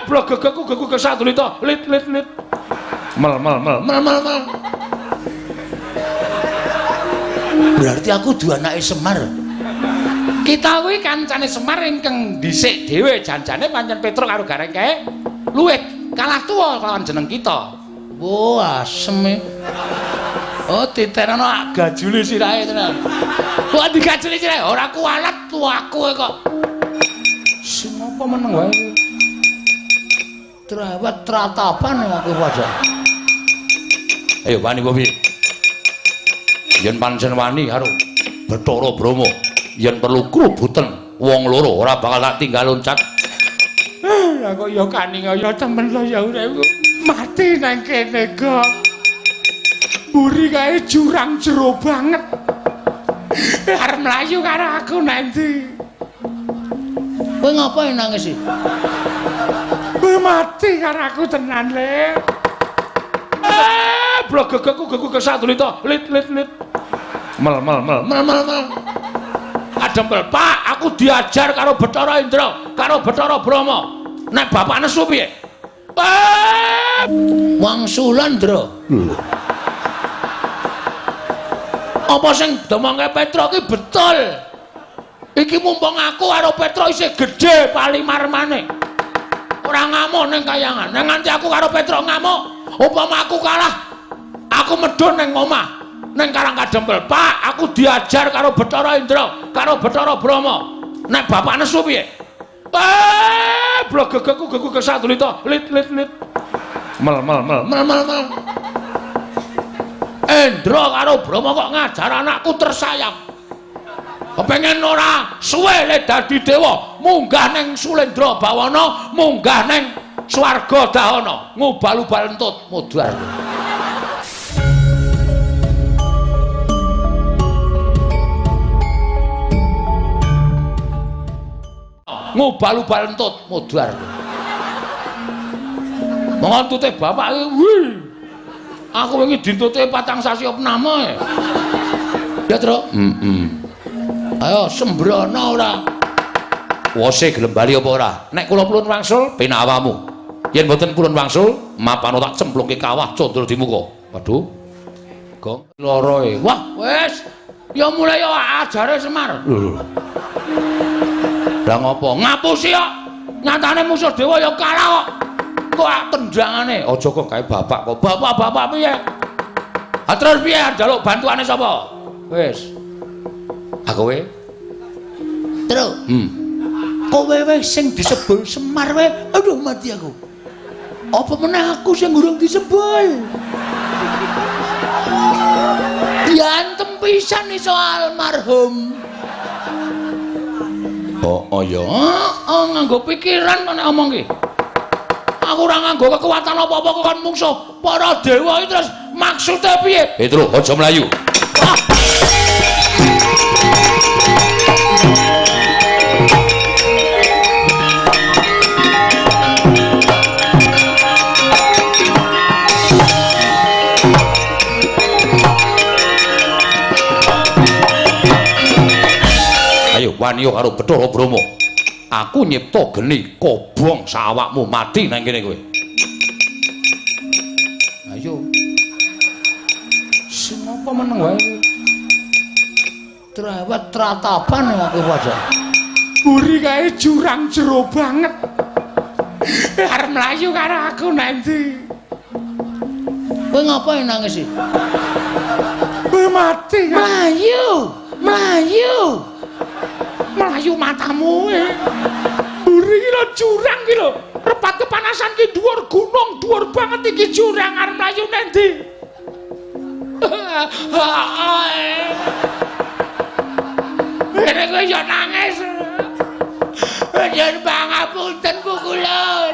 Blogegegku geku kesadulita lit lit lit. Mel mel mel mel mel mel. Berarti aku duwe anake Semar. Kita kuwi kancane Semar ingkang dhisik dhewe janjane pancen Petruk karo Gareng kae luwih kalah tuwa lawan jeneng kita. Wo asem e. Oh titenono gajule sirahe tenan. Kok digajuli sirahe ora kuwalet tuaku kok. Sing apa meneng wae. Trawat tratapan aku padha. Ayo wani apa piye? Yen pancen wani karo Bathara Brahma, yen perlu krubuten wong loro ora bakal tak tinggal loncat. Lah kok ya kaning ya temen lho ya uripku. Mati nang kene kok. Mburi kae jurang jero banget. Arep mlayu karo aku nanti. Kowe ngapain nangis sih? Kowe mati karo aku tenan, Le. Blogegegku geku kesadulita lit lit lit. Mel mel mel mel mel mel. Adempel, Pak, aku diajar karo Bathara Indra, karo Bathara Brahma. Nek bapak nesu piye? Wangsulan, Ndra. Apa sing domongke Petruk ki betul? Iki mumpung aku karo Petruk isih gedhe palimarmane. Ora ngamuk ning kayangan. Nek nganti aku karo Petruk ngamuk, upama aku kalah, aku medhun ning omah, ning Karang Kadempel. Pak, aku diajar karo Bathara Indra, karo Bathara Brahma. Nek bapak nesu piye? Blogegegku geku kesadulita lit lit lit. Mel mel mel mel mel mel. Indra karo Brahma kok ngajar anakku tersayang. Kepengen ora suwe le dadi dewa, munggah ning Sulendra Bawana, munggah ning swarga Dahana, ngubal-ubal entut mudhar. Ngubal-ubal entut mudhar. Monggo entute bapak iki, wih. Aku wingi dintute 4 sasi opname. Ya, Truk. Heeh. Ayo sembrono ora. Wose gelem bali apa ora? Nek kula purun wangsul penak awamu. Yen mboten purun wangsul, mapano tak cemplungke kawah condro di muka. Waduh. Gong loro e. Wah, wis. Ya mulai ya ajare Semar. Lho. Lah ngopo? Ngapusi kok. Nyatane musuh dewa ya kalah kok. Kok tendangane? Aja kok kae bapak kok. Bapak-bapak piye? Ha terus piye njaluk bantuane sapa? Wis. Aku kowe. Truk. Kowe wae sing disebul Semar wae. Aduh mati aku. Apa meneh aku sing urung disebul? Diantem pisan iso almarhum. Oh, oh ya. Heeh, nganggo pikiran kok nek omong ki. Aku ora nganggo kekuatan apa-apa kok kon mungsuh para dewa iki terus maksude piye? Petro, aja mlayu. Ah. Ayo waniyo karo Bathara Brahma. Aku nyipta geni kobong sawakmu mati nang kene kowe. Ayo. Sing apa meneng wae. Trawat tratapan aku padha. Mburi kae jurang jero banget. Arep mlayu karo aku nanti. Kowe ngapain nangis sih? Kowe mati. Mlayu, mlayu. Mlayu matamu e. Mburi iki lho jurang iki lho. Repat kepanasan ki dhuwur gunung, dhuwur banget iki jurang arep mlayu nanti. Ngene kowe yo nangis. Nyuwun pangapunten Bu Kulon.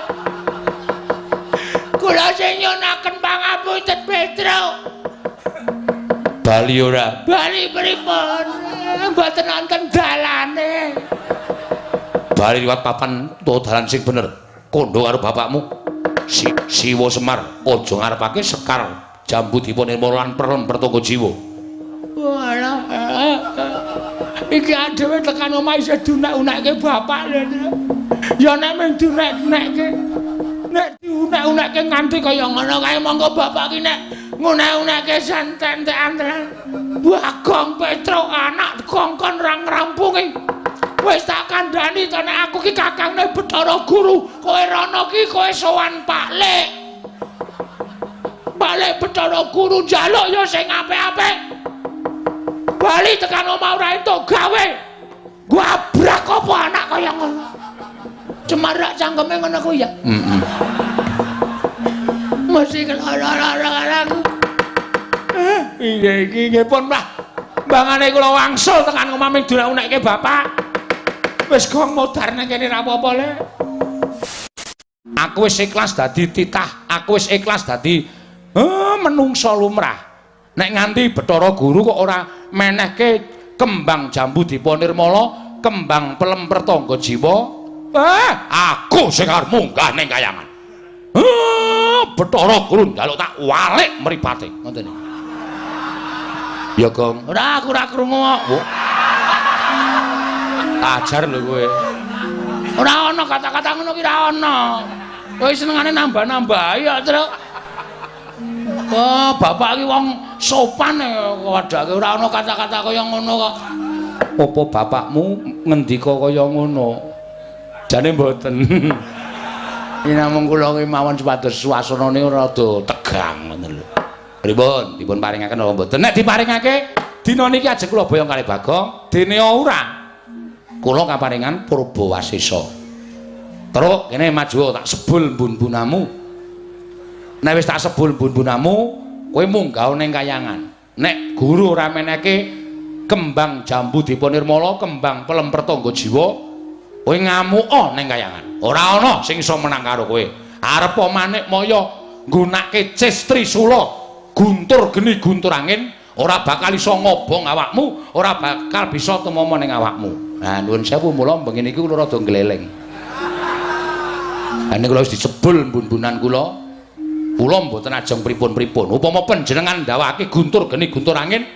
Kula sing nyuwunaken pangapunten Petruk. Bali ora? Bali pripun? Mboten wonten dalane. Bali liwat papan utawa dalan sing bener. Kondo karo bapakmu. Siwa Semar aja ngarepake sekar jambu dipa nirmala lan perlem pertangga jiwa. Walah. Iki adewe tekan omah isih dunek-unekke bapak lho. Ya nek mung dunek-unekke. Nek diunek-unekke nganti kaya ngono kae monggo bapak ki nek ngunek-unekke santen-entekan tenan. Bagong Petruk anak kongkon ra ngrampungi. Wis tak kandhani to nek aku ki kakangne Bathara Guru, kowe rono ki kowe sowan Pak Lek. Pak Lek Bathara Guru njaluk ya sing apik-apik. Bali tekan omah ora entuk gawe. Gabrak apa anak kaya ngono. Cemarak cangkeme ngono kuwi ya. Heeh. Mesti lara-lara aku. Piye iki nggih pun lah. Mbangane kula wangsul tekan omah ming diunek-unekke bapak. Wis gong modar nang kene ra apa-apa le. Aku wis ikhlas dadi titah, aku wis ikhlas dadi menungsa lumrah. Nek nganti Bathara Guru kok ora menehke kembang jambu dipa nirmala, kembang pelem pertangga jiwa, aku sing arep munggah ning kayangan. Bathara Guru njaluk tak walik mripate. Ngoten. Ya, Gong. Ora aku ora krungu kok. Ajar lho kowe. Ora ana kata-kata ngono ki ora ana. Kowe senengane nambah-nambahi ya, Truk. Wah, bapak ki wong sopan padake ora ana kata-kata kaya ngono kok. Apa bapakmu ngendika kaya ngono? Jane mboten. Iki namung kula ki mawon supados suasanane rada tegang ngoten lho. Pripun? Dipun paringaken apa mboten? Nek diparingake dina niki ajeng kula boyong kalih Bagong, dene ora. Kula kaparingan Purba Wasesa. Truk kene maju tak sebul mbun-mbunamu. Nek wis tak sebul mbun-mbunamu, kowe munggah ning kayangan. Nek guru ora meneke kembang jambu dipa nirmala, kembang pelem pertangga jiwa, kowe ngamuka ning kayangan. Ora ana sing iso menang karo kowe. Arepa manik maya nggunake cis trisula, guntur geni guntur angin, ora bakal iso ngobong awakmu, ora bakal bisa tumama ning awakmu. Nah, nuwun sewu mula bengi niki kula rada ngleleng. Ha niku kula wis disebul mbun-mbunan kula. Kula mboten ajeng pripun-pripun. Upama panjenengan ndawake guntur geni guntur angin,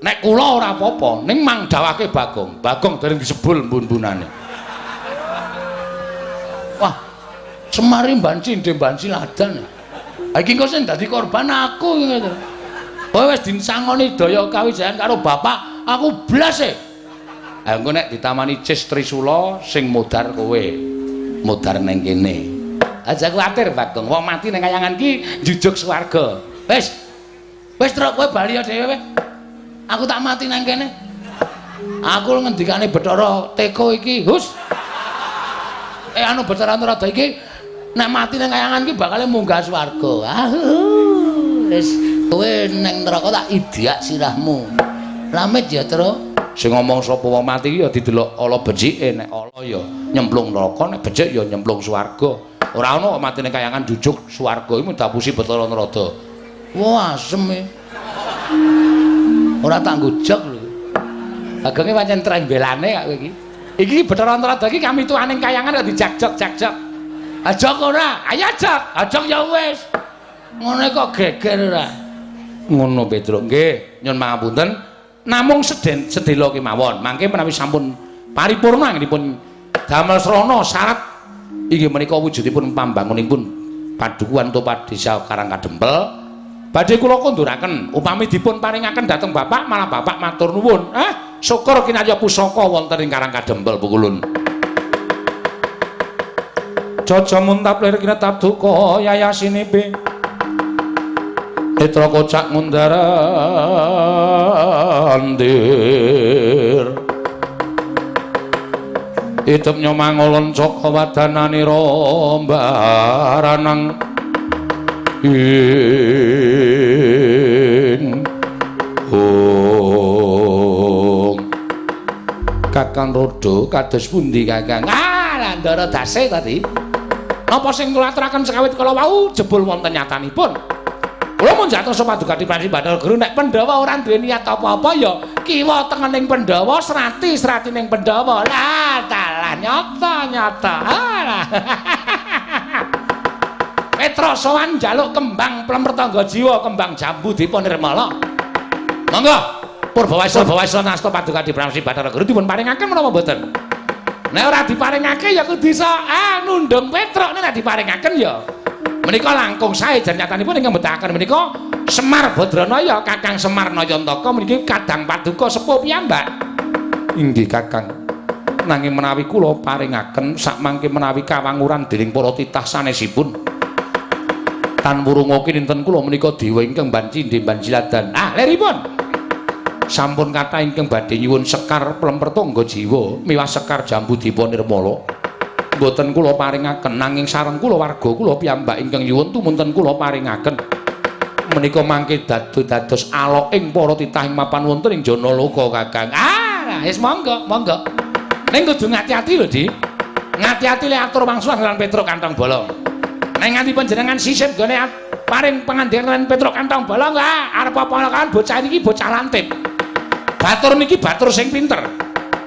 nek kula ora apa-apa, ning mang dawake Bagong. Bagong dereng disebul mbun-mbunane. Wah, Semari banci ndhe banci ladan. Ha iki engko sing dadi korban aku iki. Kowe wis dinsangoni daya kawijayan karo bapak, aku blas e. Ha engko nek ditamani cis trisula sing modar kowe. Modar ning kene. Aja kuwatir Bagong, wong mati ning kayangan ki njujuk swarga. Wis. Wis truk kowe bali ya dhewe. Aku tak mati nang kene. Aku ngendikane Bathara Teko iki, hus. Anu Bathara Narada iki nek mati nang kayangan ki bakal munggah swarga. Ah. Wis kowe ning neraka tak idyak sirahmu. Lamit ya, Truk. Sing ngomong sapa wong mati ya didelok ala becike, nek ala ya nyemplung neraka, nek becik ya nyemplung swarga. Ora ana kok mati ning kayangan jujuk swarga iki dapusi Bathara Narada. Wah, asem e. Ora tak ngujog lho. Bagonge pancen trembelane kok kowe iki. Iki Bathara Narada iki kami tuaning kayangan kok dijak-jok-jak-jok. Ajok ora? Ayo ajok. Ajok ya wis. Ngono kok geger ora? Ngono Petruk. Nggih, nyun pangapunten. Namung sedhela kemawon. Mangke menawi sampun paripurna anggenipun damel srana syarat inggih menika wujudipun pambangunipun padukuhan utawa desa Karang Kadempel badhe kula konduraken upami dipun paringaken dhateng bapak malah bapak matur nuwun. Syukur kinarya pusaka wonten ing Karang Kadempel pukulun. Jaja muntap lir kinetap duka yayasinipe netra kocak ngundar andir idep nyomangolon caka wadananira mbaranang ing ong Kakang Rodo kados pundi Kakang? Ah, Ndara dase tadi. Napa sing kula aturaken sekawit kala wau jebul wonten nyatanipun. Kula mun jatosa paduka Pransi Bathara Guru nek Pandhawa ora duwe niat apa-apa ya kiwa tengening Pandhawa, srati-sratining Pandhawa. Lah dalah nyata-nyata. Ah. Petra sowan njaluk kembang plem pertangga jiwa, kembang jambu dipa nirmala. Monggo Purbawasa nasta paduka Pransi Bathara Guru dipun paringaken menapa mboten? Nek ora diparingake ya kudu iso nundung Petruk, nek diparingaken ya. Menika langkung sae jan nyatanipun ingkang mbetahaken menika Semar Badranaya, Kakang Semar Nayantaka meniki kadang paduka sepuh piyambak. Inggih Kakang. Nanging menawi kula paringaken sakmangke menawi kawanguran dening para titah sanesipun. Tan wurunga kinten kula menika dewa ingkang bancindhe banjiladan. Ah, leripun. Sampun kathah ingkang badhe nyuwun sekar plemper tangga jiwa miwah sekar jambu dipa nirmala. Mboten kula paringaken nanging sareng kula warga kula piyambak ingkang nyuwun tumunten kula paringaken. Menika mangke dados aloking para titah ing mapan wonten ing Janaloka Kakang. Ah, wis monggo, monggo. Ning kudu ngati-ati lho, Di. Ngati-ati le atur wangsulan lan Petruk kantong bolong. Nek nganti panjenengan sisip gone paring pangandikan Petruk kantong bolong, ah arep apa kan bocah niki bocah lantip. Batur niki batur sing pinter.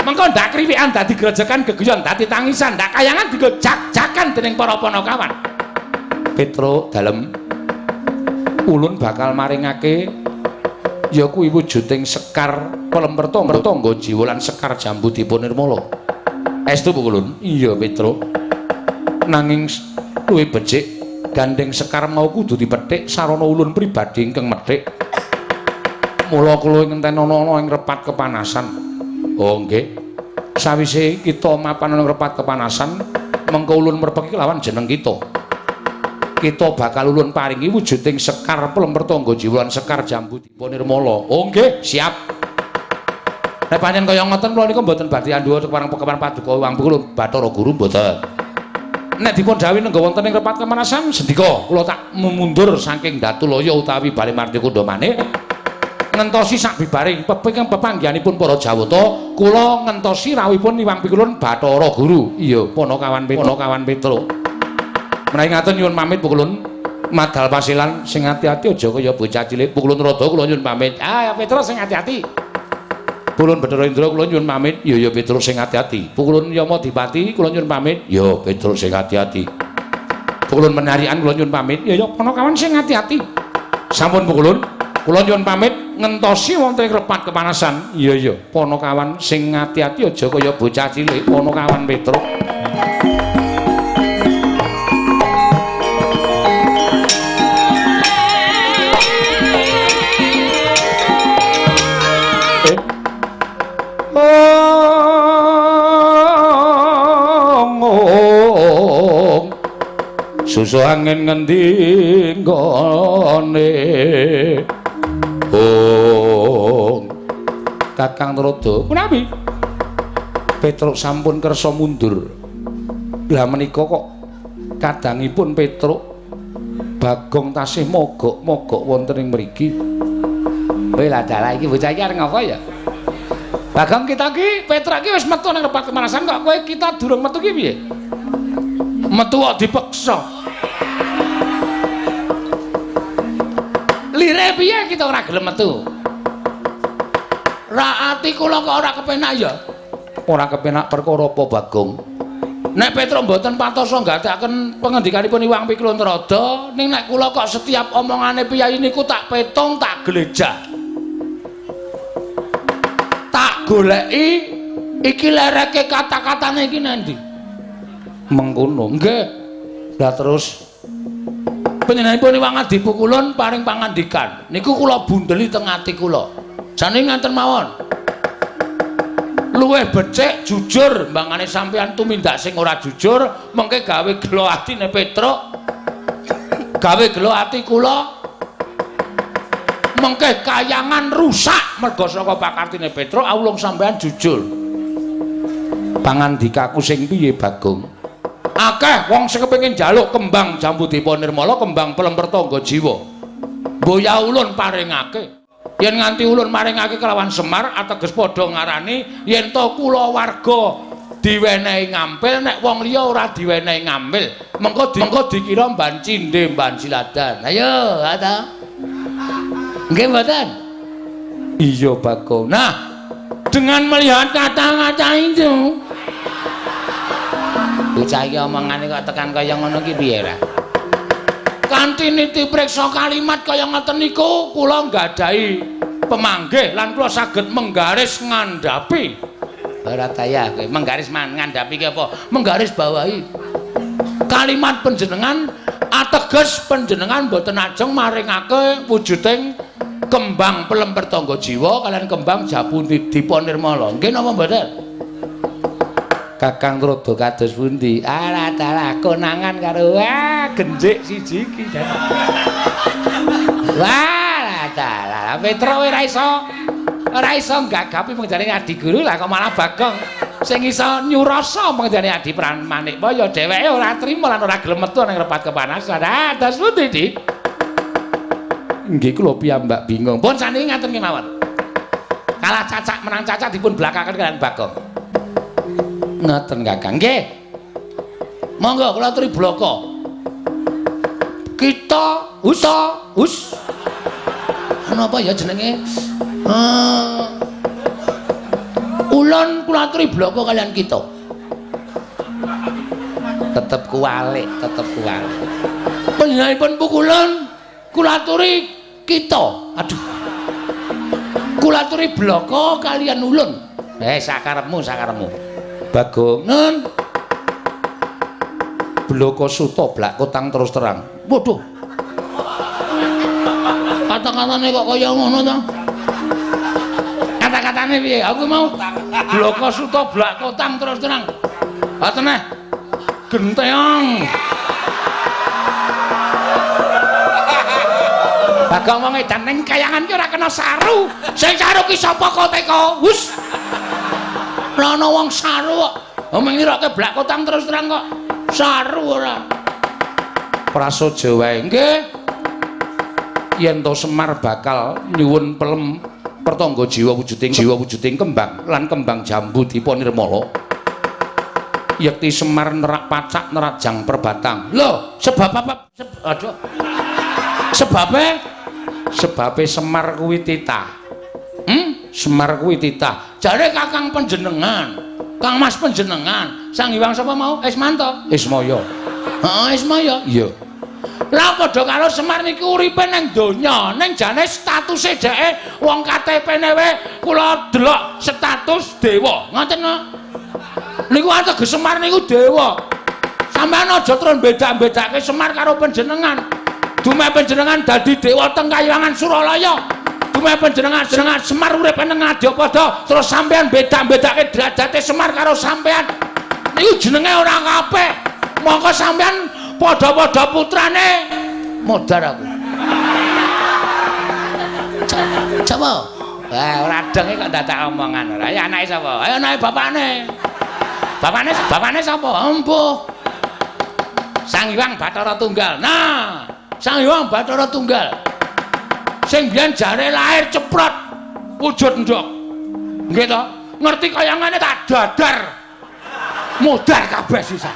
Mengko ndak kriwikan dadi grojokan geguyon dadi tangisan, ndak kayangan digo jak-jakan dening para panakawan. Petruk dalem ulun bakal maringake ya kuwi wujuding sekar pelemper tangga jiwa lan sekar jambu dipa nirmala. Estu ulun? Iya Petruk. Nanging luwih becik gandeng sekar mau kudu dipethik sarana ulun pribadi ingkang methik. Mula kula ngenten ana ing repat kepanasan. Oh nggih. Sawise kita mapan ana repat kepanasan, mengko ulun merpeki lawan jeneng kita. Kita bakal ulun paringi wujuding sekar plemper tangga jiwa lan sekar jambu dipa nirmala. Oh nggih, siap. Nek pancen kaya ngoten kula niku mboten badhe andhuwa kepareng pekawan paduka Hyang kula Bathara Guru mboten. Nek dipun dawuhi nengga wonten ing repat kepanasan, sendika kula tak mundur saking Datulaya utawi Bale Martikunda maneh. Ngentosi sak bibaring pepanggihanipun para Jawata, kula ngentosi rawuhipun Hyang Pikulun Bathara Guru. Iya, Panakawan Petruk. Panakawan Petruk. Menawi ngaten nyuwun pamit Pukulun. Madal pasilan sing ati-ati aja kaya bocah cilik. Pukulun Rada kula nyuwun pamit. Ah, ya Petruk sing ati-ati. Pukulun Bathara Indra kula nyuwun pamit. Ya ya Petruk sing ati-ati. Pukulun Yamadipati kula nyuwun pamit. Ya Petruk sing ati-ati. Pukulun Menarian kula nyuwun pamit. Ya ya Panakawan sing ati-ati. Sampun Pukulun. Kula nyuwun pamit ngentosi wonten ing repat kepanasan. Iya iya, Panakawan sing ati-ati aja kaya bocah cilik. Panakawan Petruk. Susu angin ngendi nggone? Oh, Kakang Trada, punawi Petruk sampun kersa mundur. Lah menika kok kadangipun Petruk Bagong tasih mogok-mogok wonten ing mriki. Kowe lah dalah iki bocah iki arep ngapa ya? Bagong kita iki Petruk iki wis metu nang repat kepanasan kok kowe kita durung metu ki piye? Metu kok dipeksa. Lire piye kita ora gelem metu? Ra ati kula kok ora kepenak ya? Ora kepenak perkara apa Bagong? Nek Petruk mboten patosa nggatekaken pengendikanipun Hyang Pikulun Trada, ning nek kula kok setiap omongane piyayi niku tak petung, tak glejah. Tak goleki iki lereke kata-katane iki nandi. Mengkono. Nggih. Lah terus panjenenganipun Hyang Adipukulun paring pangandikan. Niku kula bundeli teng ati kula. Jane ngaten mawon. Luwih becik jujur mbangane sampeyan tumindak sing ora jujur mengke gawe gelo atine Petruk. Gawe gelo ati kula. Mengke kayangan rusak merga saka pakartine Petruk awulung sampeyan jujur. Pangandikaku sing piye Bagong? Akeh wong sing kepengin njaluk kembang jambu dipa nirmala, kembang plemper tangga jiwa. Mboya ulun paringake. Yen nganti ulun maringake kelawan Semar ateges padha ngarani yen to kula warga diwenehi ngampil nek wong liya ora diwenehi ngampil. Mengko dikira mban cindhe mban siladan. Ayo, ta. Nggih mboten? Iya Bagong. Nah, dengan melihat kata-kata itu bocah iki omongane kok tekan kaya ngono ki piye ra? Kanthi niti priksa kalimat kaya ngoten niku kula nggadahi pemanggih lan kula saged menggaris ngandhapi Ora tayah kowe menggaris ngandhapi ki apa? Menggaris bawahi. Kalimat panjenengan ateges panjenengan mboten ajeng maringake wujuding kembang pelem pertangga jiwa kalian kembang jabu dipa nirmala. Nggih napa mboten? Kakang Trada kados pundi? Alah dalah konangan karo wah genjik siji iki. Wah dalah Petra ora iso nggagapi pengjane Adi Guru lah kok malah Bagong sing iso nyurasa pengjane Adi Manikmaya dheweke ora trima lan ora gelem metu ning repat kepanasan. Ah dados pundi, Dik? Nggih kula piyambak bingung. Pun saniki ngaten kemawon. Kalah cacak menang cacak dipun blakaken kalian Bagong. Ngoten Kakang. Nggih. Monggo kula aturi blaka. Kita usa us. Napa ya jenenge? Ulun kula aturi blaka kalian kita. Tetep kuwalik, tetep kuwalik. Panjenenganipun pukulan kula aturi kita. Aduh. Kula aturi blaka kalian ulun. Sakarepmu, sakarepmu. Bagongan. Blaka suta blak kotang terus terang. Waduh. Kata-katane kok kaya ngono to? Kata-katane piye? Aku mau blaka suta blak kotang terus terang. Ha teneh. Genteong. Bagong wong edan ning kayangan ki ora kena saru. Sing saru ki sapa kok teko? Hus. Ora ana wong saru kok. Wong ngiroke blak kotang terus terang kok. Saru ora. Prasaja wae. Nggih. Yen to Semar bakal nyuwun pelem pertangga jiwa wujuding kembang lan kembang jambu dipa nirmala. Yekti Semar nerak pacak nerajang perbatang. Lho, sebab apa? Aduh. Sebabe Semar kuwi titah. Semar kuwi titah. Jare Kakang panjenengan, Kang Mas panjenengan, Sang Hyang sapa mau? Ismanto. Ismaya. Heeh, Ismaya. Iya. Lah padha karo Semar niku uripe nang donya, ning jane statuse dheke wong KTP-ne wae kula delok status dewa. Ngoten kok. Niku ateges Semar niku dewa. Sampeyan aja terus beda-bedake Semar karo panjenengan. Dumeh panjenengan dadi dewa teng Kayangan Suralaya. Dumeh panjenengan Semar urip nang Ngadyapada, terus sampeyan beda-bedake derajate Semar karo sampeyan. Niku jenenge ora kabeh. Mongko sampeyan padha-padha putrane modar aku. Coba. Wah, ora denge kok dadak omongan ora. Ya anake sapa? Ayo anake bapakne. Bapakne sapa? Empuh. Sang Hyang Bathara Tunggal. Nah, Sang Hyang Bathara Tunggal. Sing biyen jare lahir ceprot wujud ndok. Nggih to? Ngerti kayangane tak dadar. Modar kabeh sisa.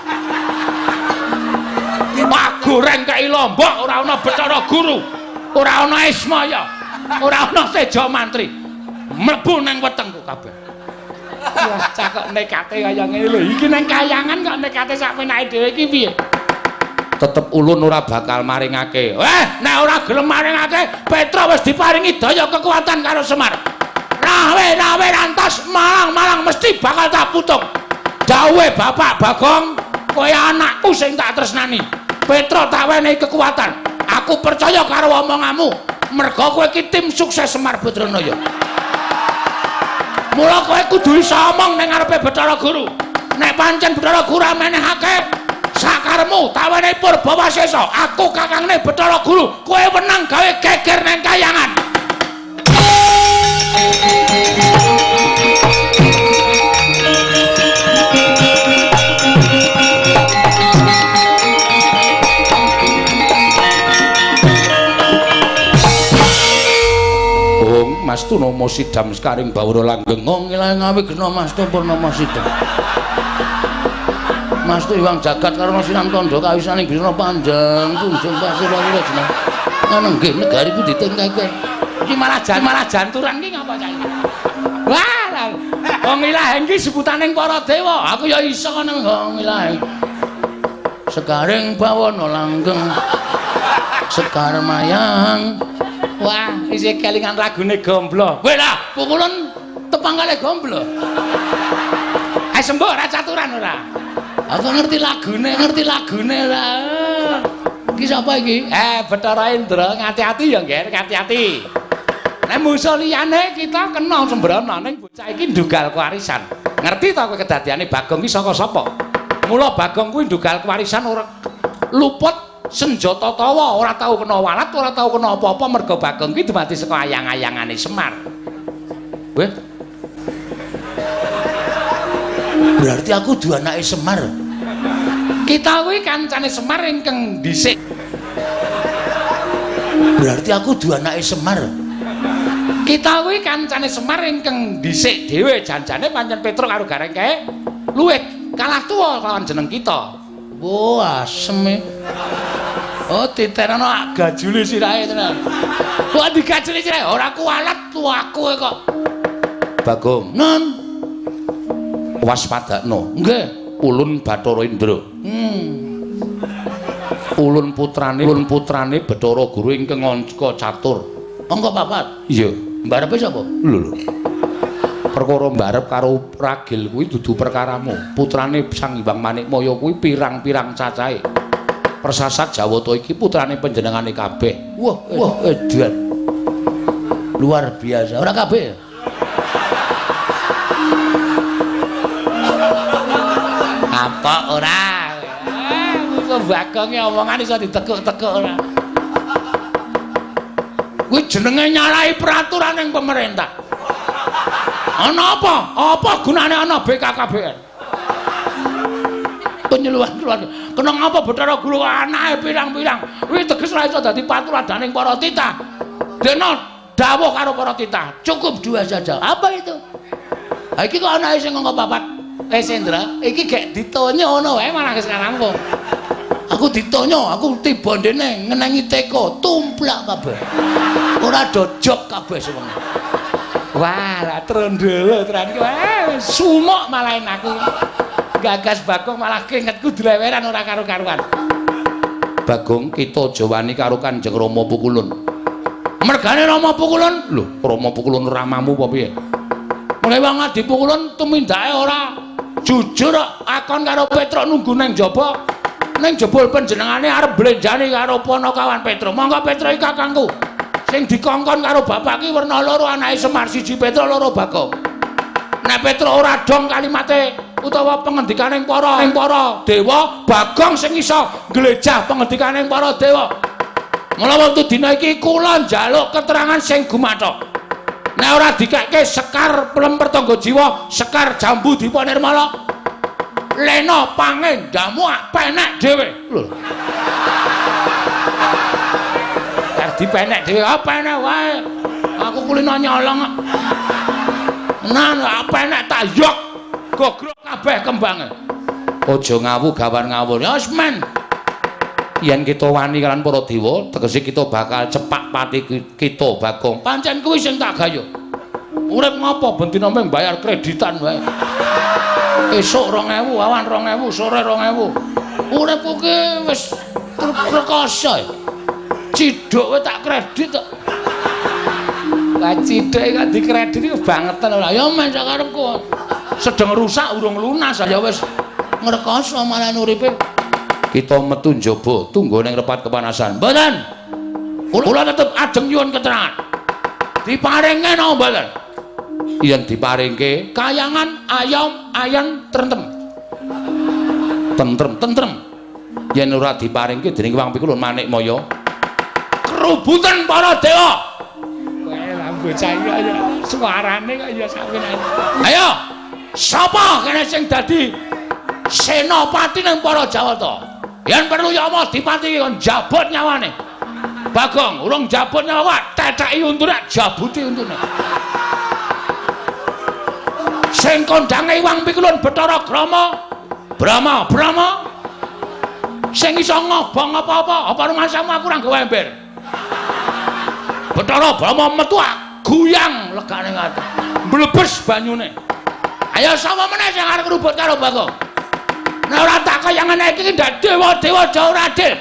Pak goreng kei lombok ora ana Bathara Guru, ora ana Ismaya, ora ana Seja Mantri. Mlebu nang wetengku kabeh. Wah, cah kok nekate kaya ngene lho. Iki nang kayangan kok nekate sak penake dhewe iki piye? Tetep ulun ora bakal maringake. Nek ora gelem maringake, Petra wis diparingi daya kekuatan karo Semar. Rawe-rawe rantas malang-malang mesti bakal tak putung. Dawuhe Bapak Bagong, kowe anakku sing tak tresnani. Petra tak wenehi kekuatan. Aku percaya karo omonganmu. Merga kowe iki tim sukses Semar Badranaya. Mula kowe kudu iso omong ning ngarepe Bathara Guru. Nek pancen Bathara Guru amenehake sakaremu tak wenehi purba wasesa. Aku kakangne Bathara Guru, kowe wenang gawe geger nang kayangan. Mastu nama sidam sekaring bawara langgeng. Ngilang ngawi gena Mastu purnama sidam. Mastu iwang jagat karena sinam tandha kawisaning bisna panjang tunjung pasir lawura jeneng. Ngono nggih negari ku ditengkake. Iki malah janturan ki ngapa cah iki? Wah, wong ilaheng ki sebutaning para dewa. Aku ya iso ngono wong ilaheng. Sekaring bawana langgeng. Sekar mayang. Wah, isih kelingan lagune Gomblo. Kowe lah, pukulan tepang kalih Gomblo. Ayo sembuh ora caturan ora. Aku ngerti lagune ora. Iki sapa iki? Bathara Indra, ngati-ati ya, Ngger, ngati-ati. Nek musuh liyane kita kena sembrono, ning bocah iki ndugal kewarisan. Ngerti ta kowe kedadiane Bagong iki saka sapa? Mula Bagong kuwi ndugal kewarisan ora luput senjata tawa, ora tau kena walat, ora tau kena apa-apa merga Bagong kuwi dumadi saka ayang-ayangane Semar. Weh. Berarti aku dudu anake Semar. Kita kuwi kancane Semar ingkang dhisik. Berarti aku dudu anake Semar. Kita kuwi kancane Semar ingkang dhisik dhewe, janjane pancen Petruk karo Gareng kae luwih kalah tuwa lawan jeneng kita. Wah, asem e. Oh, titenono gajule sirahe tenan. Kok digajuli sirahe ora kuwalat tuaku kok. Bagong, non waspadakno. Nggih, ulun Bathara Indra. Ulun putrane Bathara Guru ingkang angka catur. Angka papat. Iya. Mbarepe sapa? Lho lho. Perkara mbarep karo ragil kuwi dudu perkaramu. Putrane Sang Hyang Manikmaya kuwi pirang-pirang cacahe. Persasat Jawata iki putrane panjenengane kabeh. Wah, wah edan. Luar biasa. Ora kabeh. Apa ora? Musuh Bagonge omongan iso ditekuk-tekuk ora. Kuwi jenenge nyalahi peraturan ning pemerintah. Ana apa? Apa gunane ana BKKBN? Penyuluhan keluarga. Kena ngapa Bathara Guru anake pirang-pirang? Kuwi teges ora iso dadi paturadaning para titah. Dene dawuh karo para titah, cukup dua saja. Apa itu? Ha iki kok anake sing angka papat. Wis Indra, iki gek ditonyo ngono wae malah wis rampung. Aku ditonyo, aku tiba ndene ngenengi teko, tumplak kabeh. Ora dojok kabeh sewengi. Wah, lah trondolo tenan iki. Wah, sumuk malah aku. Gagas Bagong malah kingetku dleweran ora karo-karuan. Bagong, kita aja wani karo Kanjeng Rama Pukulun. Mergane Rama Pukulun? Lho, Rama Pukulun ramamu apa piye? Mulai wong Adi Pukulun tumindake ora jujur akon karo Petruk nunggu nang jaba. Ning jebul panjenengane arep blenjani karo panakawan Petruk. Monggo Petruk iki kakangku. Sing dikongkon karo bapak ki werna loro anake Semar, siji Petruk loro Bagong. Nek Petruk ora dong kalimate utawa pengendikaning para dewa, Bagong sing iso nglejah pengendikaning para dewa. Mula wektu dina iki kula njaluk keterangan sing gumathok. Nek ora dikekke sekar plemper tangga jiwa, sekar jambu dipa nirmala. Lena pangendamu penek dhewe. Lho. Kar dipenek dhewe, ah penek wae. Aku kulino nyolong. Nah, penek tak yok. Gogrok kabeh kembange. Aja ngawu gawan ngawur. Ya wis men. Yen kita wani kalian para dewa, tegese kita bakal cepak pati kita Bagong. Pancen kuwi sing tak gayuh. Urip ngopo ben dina mung bayar kreditan wae. Esuk 2000, awan 2000, sore 2000. Uripku ki wis rekoso. Ciduk wae tak kredit kok. Lah ciduk kok dikredit iku bangetan ora. Ya men sakarepku. Sedeng rusak urung lunas ya wis ngrekoso malah uripe. Kita metu njaba tunggu ning repat kepanasan. Mboten. Kula tetep ajeng nyuwun keterangan. Diparinge napa mboten? Yen diparingke kayangan ayam ayan trentem. Tentrem tentrem. Yen ora diparingke dening Wang Pikulun Manikmaya. Kerubutan para dewa. Kowe lah bocah iki ya suarane kok ya sakmene. Ayo, sapa kene sing dadi senopati ning para Jawata? Yen perlu Yama dipati kon jabut nyawane. Bagong, urung jabut nyawa, tetheki untune, jabuti untune. Sing kondhange Wang Pikulun Bathara Grama, Brahma, Brahma. Sing iso ngobong apa-apa, apa rumasamu aku ora nggawa ember. Bathara Brahma metu guyang legane ngati. Mblebes banyune. Ayo sapa meneh sing arep ngrubut karo Bagong? Nek ora tak kaya ngene iki ndak dewa-dewa jauh ora adil.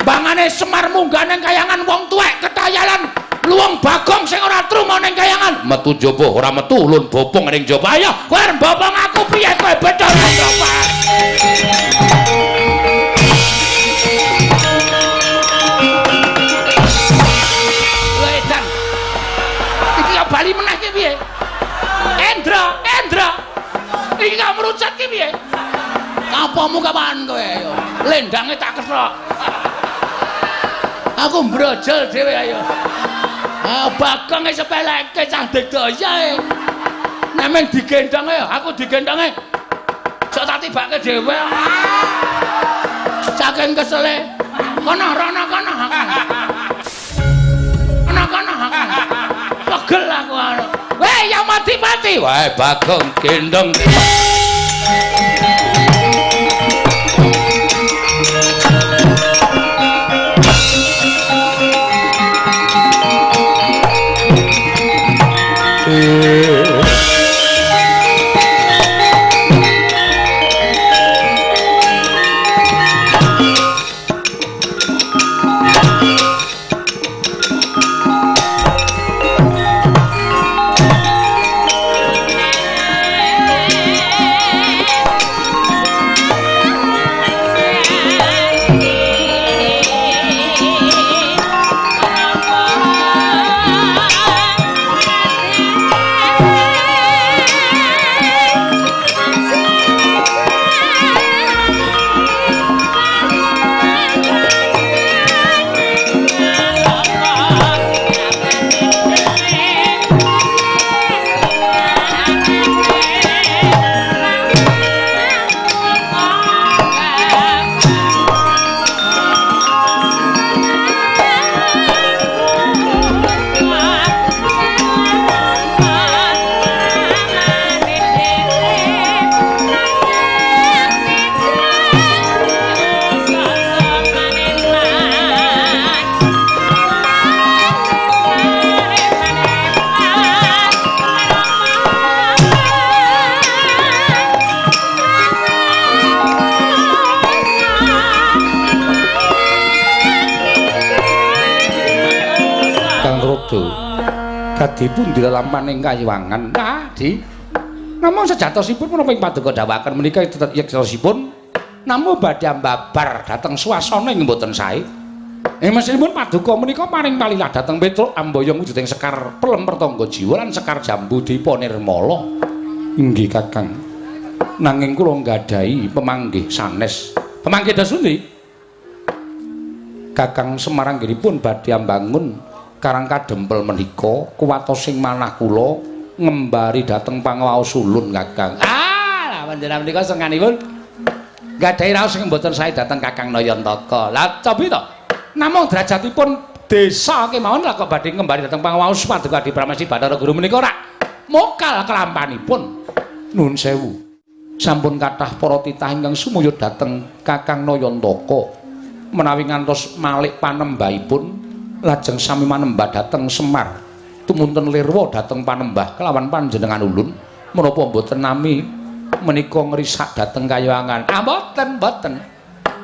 Bangane Semar munggah ning kayangan wong tuwek ketayalan Luwung Bagong sing ora truma ning kayangan. Metu njaba ora metu ulun bopong ning njaba. Ayo, kowe arep bopong aku piye kowe Bathara Topat? Lho edan. Iki kok bali meneh ki piye? Endra, Endra. Iki kok merucut ki piye? Kapomu kapan kowe ayo? Lendange tak kethok. Aku mbrojol dhewe ayo. Ah Bagong sepeleke cah digdaya e. Nek men digendhong ayo, aku digendhonge. Sok tak tibake dhewe. Saking kesele. Kono rono kono. Kono kono. Pegel aku anu. Weh ya mati-mati. Wah Bagong gendhong. Kadipun dilelampaning kayiwangan. Nah, Di. Namung sejatosipun menapa ing paduka dawuhaken menika yektosipun namung badhe ambabar dhateng swasana ing mboten sae. Ing mesinipun paduka menika paring palilah dhateng Petruk amboyong wujuding sekar pelem pertangga jiwa lan sekar jambu dipa nirmala. Inggih Kakang. Nanging kula nggadahi pemanggih sanes. Pemanggih dos pundi? Kakang Semar anggenipun badhe ambangun Karang Kadempel menika kuwatosing manah kula ngembari dhateng pangawaos ulun Kakang. Ah, lah panjenengan menika senganipun nggadahi raos sing mboten sae dhateng Kakang Nayantaka. Lah cobi to. Namung derajatipun desa kemawon lah kok badhe ngembari dhateng pangawaos paduka Adi Pramesti Bathara Guru menika ora mokal kelampanipun. Nuwun sewu. Sampun kathah para titah ingkang sumuyut dhateng Kakang Nayantaka menawi ngantos malik panembahipun lajeng sami manembah dhateng Semar tumunten lirwa dhateng panembah kelawan panjenengan ulun menapa mboten nami menika ngrisak dhateng kayangan. Ah mboten mboten,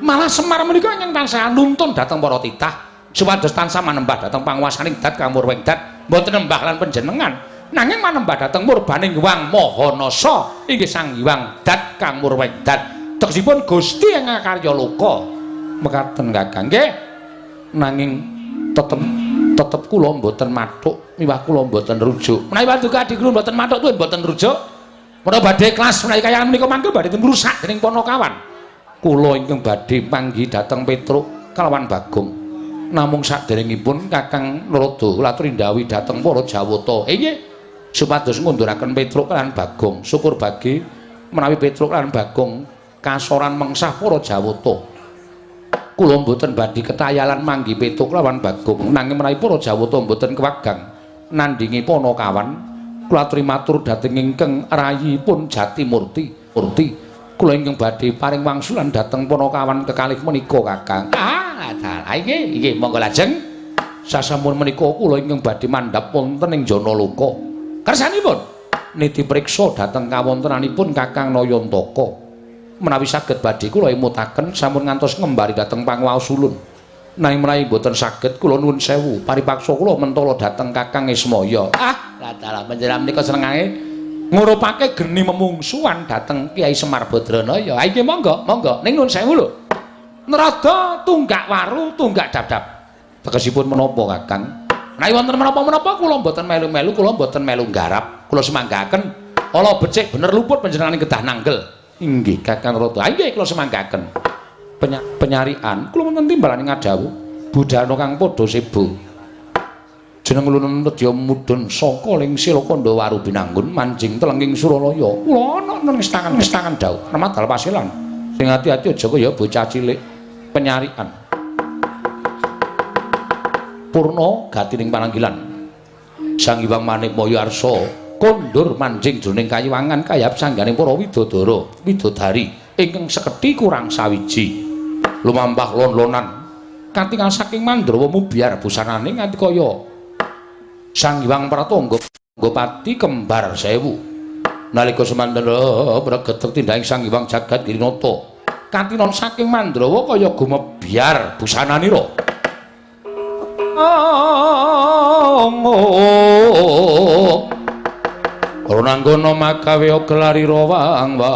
malah Semar menika ingkang tansah nuntun dhateng para titah supados tansah manembah dhateng panguwasaning dat kang murwing dat mboten nembah lan panjenengan nanging manembah dhateng murbaning Hyang Maha Nasa inggih Sang Hyang Dat kang murwing dat tegesipun Gusti ing akarya loka. Mekaten Kakang nggih. Nanging tetep kula mboten mathuk miwah kula mboten rujuk. Menawi paduka Adi Guru mboten mathuk tuwin mboten rujuk. Menawa badhe ikhlas menawi kayangan menika mangke badhe ngrusak dening Panakawan. Kula ingkang badhe panggih dhateng Petruk kalawan Bagong. Namung saderengipun Kakang Narada kula aturi ndhawuhi dhateng para Jawata. Inggih supados ngunduraken Petruk lan Bagong. Syukur bagi menawi Petruk lan Bagong kasoran mengsah para Jawata. Kula mboten badhe ketayalan manggi Petruk lawan Bagong, nanging menawi para Jawata mboten kewagang nandhingi Panakawan, kula aturi matur dhateng ingkang rayipun Jatimurti. Murti kula ingkang badhe paring wangsulan dhateng Panakawan kekalih menika Kakang. Ah, dalah inggih, inggih monggo lajeng. Sasampun menika kula ingkang badhe mandhap wonten ing Janaloka. Kersanipun niti priksa dhateng kawontenanipun Kakang Nayantaka. Menawi saged badhe kula emutaken sampun ngantos ngembari dhateng panguwaos ulun. Nanging menawi mboten saged kula nuwun sewu, paripaksa kula mentala dhateng Kakang Ismaya. Ah, lah dalah panjenengan menika senengane ngurupake geni memungsuhan dhateng Kyai Semar Badranaya. Ha iki monggo, monggo. Ning nuwun sewu lho. Nerada tunggak waru, tunggak dap-dap. Tegesipun menapa, Kakang? Menawi wonten menapa-menapa kula mboten melu-melu, kula mboten melu nggarap. Kula semanggaken ala becik bener luput panjenengane kedah nanggel. Inggih, Kakang Rada. Inggih, kula semanggaken. Penyarian kula wonten timbalane ngadhawuh budhana kang padha sebo. Jeneng ulun nedya mudhun saka ling sila kandha waru binanggun manjing telenging Suralaya. Kula ana nang stangan dawuh remadal pasilan. Sing ati-ati aja kaya bocah cilik. Penyarian. Purna gatining pananggilan. Sang Hyang Manikmaya Arsa kondur manjing jroning kayiwangan kayap sangganing para widodara, widodari ingkang sekedhi kurang sawiji. Lumampah lon-lonan katingal saking Mandrawa mubyar busanane nganti kaya Sang Hyang Pratangga Pati kembar sewu. Nalika semanten mregetek tindhaing Sang Hyang Jagat Girinata katinon saking Mandrawa kaya gumebyar busananira. Ronanggono makawe gelarira wang wang.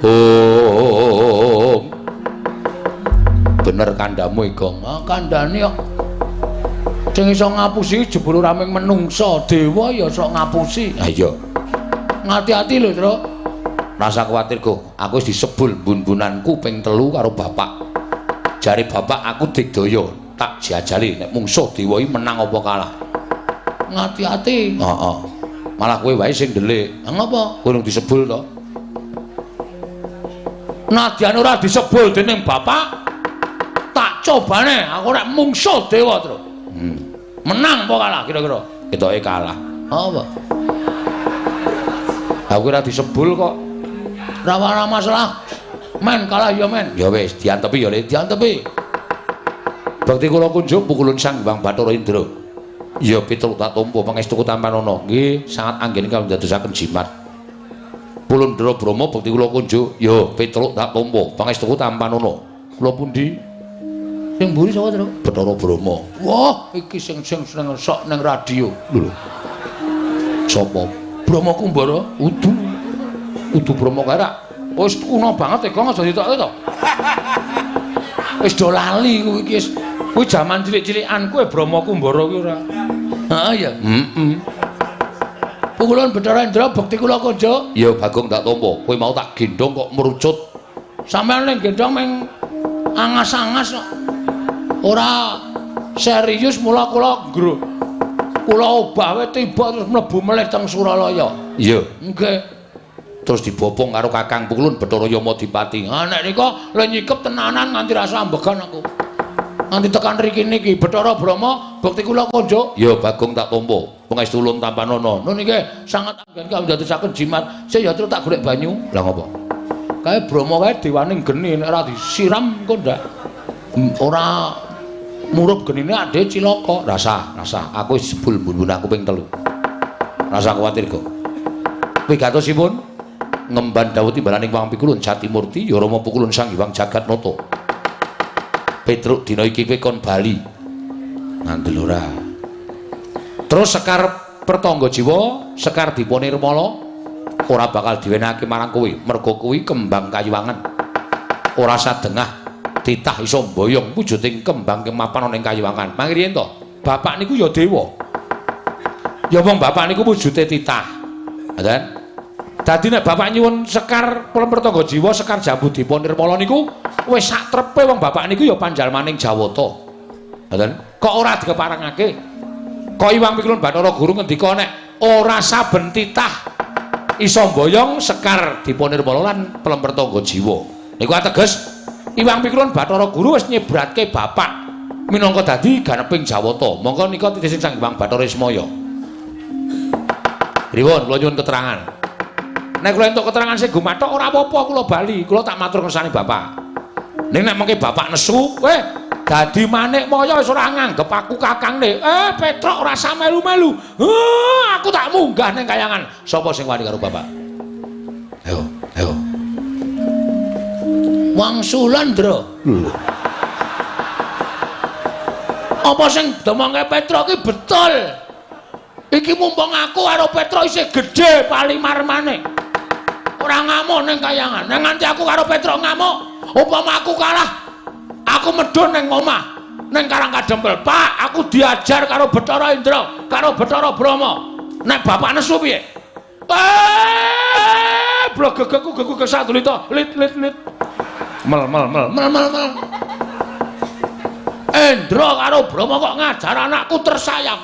Om. Bener kandhamu Igong. Ah, kandhane kok sing iso ngapusi jebul ora mung menungsa, dewa ya sok ngapusi. Ha iya. Ngati-ati lho, Truk. Rasa kuwatir, Gong. Aku wis disebul bun-bunanku ping 3 karo bapak. Jare bapak aku digdaya, tak jajali nek mungsuh dewa iki menang apa kalah. Ngati-ati. Heeh. Malah kowe wae sing ndelik. Ha ngopo? Kowe nung disebul to. Nadyan ora disebul dening bapak, tak cobane aku nek mungsuh dewa, Truk. Menang apa kalah kira-kira? Ketoke kalah. Apa? Aku ora disebul kok. Ora masalah. Men kalah ya men. Ya wis, diantepi ya, Le, diantepi. Bakti kula kunjuk pukulun Sang Hyang Bathara Indra. Ya Petruk tak tampa pangestu tampanana. Nggih, sangat anggene kawula ndadosaken jimat. Pulundra Brahma bekti kula kunjuk. Ya Petruk tak tampa pangestu tampanana. Kula pundi? Sing mburi sapa, Truk? Bathara Brahma. Wah, iki sing sing seneng sok ning radio. Lho. Sapa? Brahma Kumbara. Udu. Udu Brahma kae rak wis kuno banget e, Gong, aja ditokke to. Wis do lali kuwi iki wis. Kuwi jaman cilik-cilikanku e Brahma Kumbara kuwi ora. Heeh ya. Heeh. Pukulun Bathara Indra bekti kula kunjuk. Ya Bagong tak tampa. Kowe mau tak gendhong kok merucut. Sampeyan ning gendhong meng angas-angas kok. Ora serius mula kula ngro. Kula obah wae tiba terus mlebu melih teng Suralaya. Iya. Nggih. Terus dibopong karo Kakang Pukulun Bathara Yamadipati. Ha nek nika le nyikep tenanan nganti rasa ambegan aku. Nganti tekan mriki niki Bathara Brahma bekti kula kunjuk. Ya Bagong tak tampa. Pangestu ulun tampanana. Nun niki sangat anggen kawula ndadosaken jimat. Sik ya terus tak golek banyu. Lah ngopo? Kae Brahma kae dewaning geni nek ora disiram engko ndak ora murup genine ade cilaka. Rasa, rasa. Aku wis jebul bun-bun aku ping 3. Rasa kuwatir kok. Wigatosipun ngemban dawuh timbalaning Wang Pikulun Jatimurti ya Rama Pukulun Sang Hyang Jagatnata. Petruk dina iki kowe kon bali. Ngandel ora. Terus Sekar Pertangga Jiwa, Sekar Dipa Nirmala ora bakal diwenehake marang kowe, merga kuwi kembang kayuwangan. Ora sadengah titah iso mboyong wujuding kembang kemapan ana ing kayuwangan. Mangriyen to, bapak niku ya dewa. Ya wong bapak niku wujude titah. Ngoten. Dadi nek bapak nyuwun Sekar Pertangga Jiwa, Sekar Jambu Dipa Nirmala niku wis sak trepe wong bapak niku ya panjalmaning Jawata. Ngoten. Kok ora dikeparengake? Kok Iwang Pikulun Bathara Guru ngendika nek ora saben titah iso mboyong Sekar Dipa Nirmala lan Pertangga Jiwa. Niku ateges Iwang Pikulun Bathara Guru wis nyebratke bapak minangka dadi ganeping Jawata. Mongko nika titih Sang Hyang Bathara Ismaya. Pripun kula nyuwun keterangan. Nek kula entuk keterangan sing gumathok ora apa-apa kula bali, kula tak matur kersane bapak. Ning nek mengke bapak nesu, dadi Manikmaya wis ora nganggep aku kakangne. Petruk ora usah melu-melu. Aku tak munggah ning kayangan. Sapa sing wani karo bapak? Ayo, ayo. Wangsulan, Ndra. Lho. Apa sing domongke Petruk ki betul? Iki mumpung aku karo Petruk isih gedhe palimarmane. Ora ngamuk ning kayangan. Nek nganti aku karo Petruk ngamuk, upama aku kalah, aku medhun ning omah, ning Karang Kadempel. Pak, aku diajar karo Bathara Indra, karo Bathara Brahma. Nek bapak nesu piye? Eh, blogegku geku kesadulita, lit lit lit. Mel mel mel mel mel mel. Indra karo Brahma kok ngajar anakku tersayang.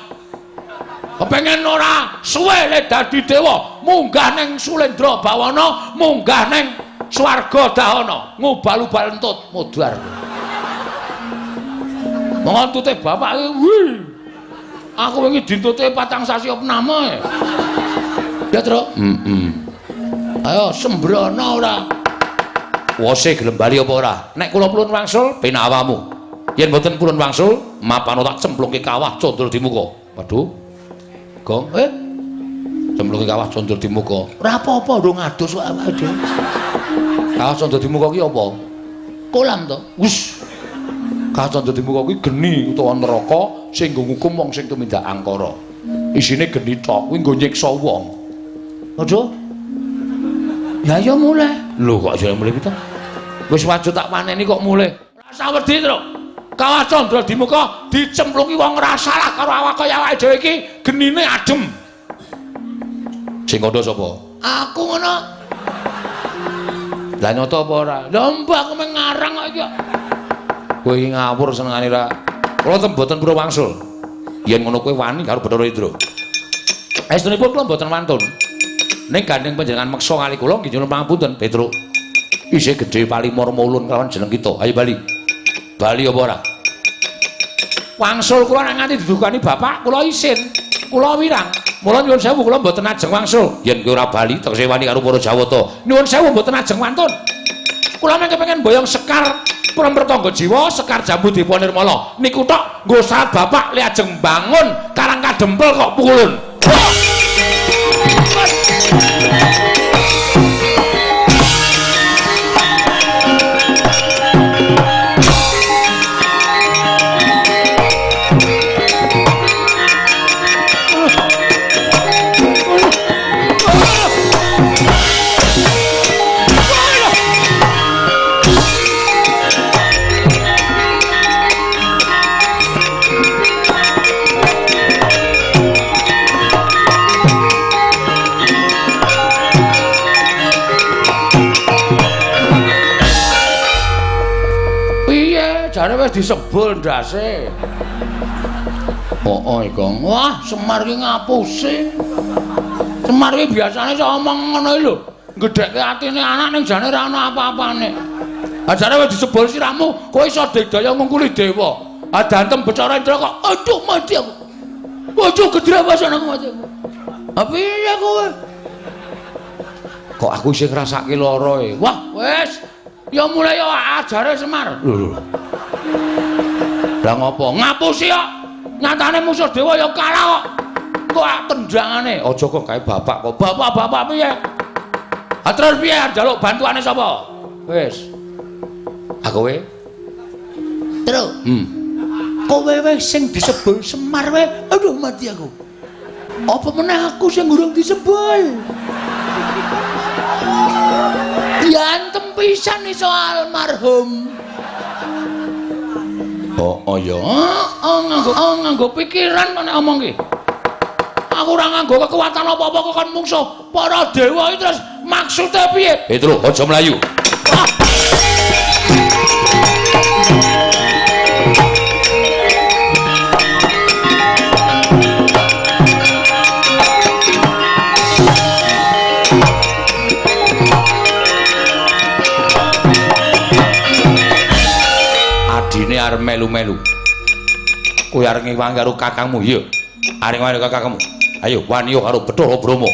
Kepengen ora suwe le dadi dewa, munggah ning Sulendra Bawana, munggah ning swarga Dahana, ngubal-ubal entut mudhar. Monggo entute bapak iki, wih. Aku wingi dintute 4 sasi opname. Ya, Truk. Heeh. Ayo sembrono ora. Wose gelem bali apa ora? Nek kula purun wangsul penak awamu. Yen mboten purun wangsul, mapano tak cemplungke kawah Candra Dimuka. Waduh. Gong, cemplungke kawah Candra Dimuka. Ora apa-apa ndung adus kok awake dhewe. Kawah Candra Dimuka ki apa? Kolam to. Wis. Kawah Candra Dimuka kuwi geni utawa neraka sing nggo ngukum wong sing tumindak angkara. Isine geni tok, kuwi nggo nyiksa wong. Waduh. Ya ya mulih. Lho kok jare mulih pitu? Wis wajib tak paneni kok mulih. Rasa wedi, Truk. Kawah Candra Dimuka dicemplungi wong ora salah karo awak kaya awake dhewe iki genine adem. Sing kandha sapa? Aku ngono. Lah nyoto apa ora? Lha mbah aku mung ngarang kok iki. Kowe iki ngawur senengane ra. Kula ten mboten purun wangsul. Yen ngono kowe wani karo Bathara Indra. Estunipun kula mboten wantun. Ning gandeng panjenengan meksa kali kula nggih nyuwun pangapunten, Petruk. Isih gedhe palimur mulun kelawan jeneng kita. Ayo bali. Bali apa ora? Wangsul kula nek nganti didukani bapak kula isin. Kula wirang. Mula nyuwun sewu kula mboten ajeng wangsul. Yen kowe ora bali tegese wani karo para Jawata. Nyuwun sewu mboten ajeng wantun. Kula mengke pengen boyong sekar Prampertangga Jiwa, sekar Jambu Dipa Nirmala. Niku tok nggo syarat bapak le ajeng bangun Karang Kadempel kok pukulun. Jare wis disebul ndase. Oh, Gong. Wah, Semar ki ngapusi. Semar ki biasane iso omong ngono iki lho. Gedhekke atine anak ning jane ora ana apa-apane. Ah jare wis disebul sirahmu, kowe iso digdaya ngungkuli dewa. Ah dantem Bathara Indra kok aduh mati aku. Aduh gedrewasan aku mati aku. Ah piye kowe? Kok aku isih ngrasake lara e. Wah, wis. Ya mulai ya ajare Semar. Lho. Lah ngopo? Ngapusi kok. Nyatane musuh dewa ya kalah kok. Kok tendangane? Aja kok kae bapak kok. Bapak-bapak piye? Ha terus piye njaluk bantuane sapa? Wis. Ha kowe? Truk. Kowe wis sing disebul Semar wae. Aduh mati aku. Apa meneh aku sing urung disebul? Diantem pisan iso almarhum. Oh, ya. Heeh, nganggo pikiran kok nek omong ki. Aku ora nganggo kekuatan apa-apa kok kon mungsuh para dewa iki terus maksude piye? Petruk, aja mlayu. Adine arep melu-melu. Kowe arep ngewangi karo kakangmu, iya. Arep ngewangi karo kakangmu. Ayo wani karo Bathara Brahma.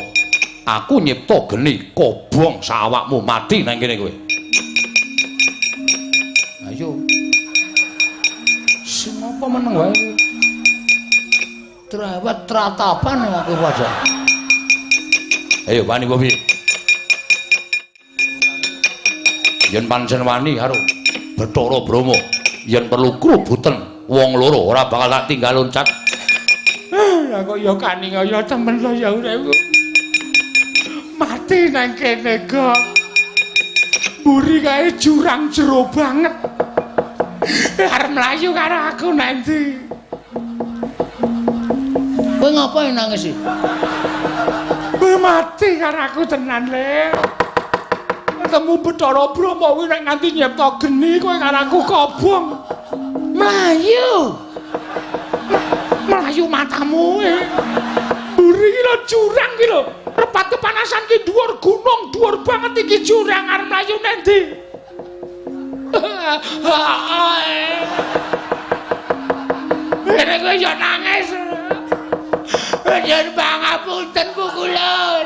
Aku nyipta geni kobong sawakmu mati nang kene kowe. Ayo. Sing apa meneng wae iki? Trawat tratapan aku wajah. Ayo wani apa piye? Yen pancen wani karo Bathara Brahma, yen perlu krubuten wong loro ora bakal tak tinggal loncat. Lah kok ya kaning ya temen lho ya uripku. Mati nang kene kok. Mburi kae jurang jero banget. Arep mlayu karo aku nanti. Kowe ngapa nangis iki? Kowe mati karo aku tenan, Le. Ketemu Bathara Brahma kuwi nek nganti nyipta geni kowe karo aku kobong. Mlayu. Mlayu matamu. Mburi iki lho jurang iki lho. Repat kepanasan ki dhuwur gunung, dhuwur banget iki jurang arep mlayu nendi? Ngene kowe yo nangis. Nyuwun pangapunten pukulun.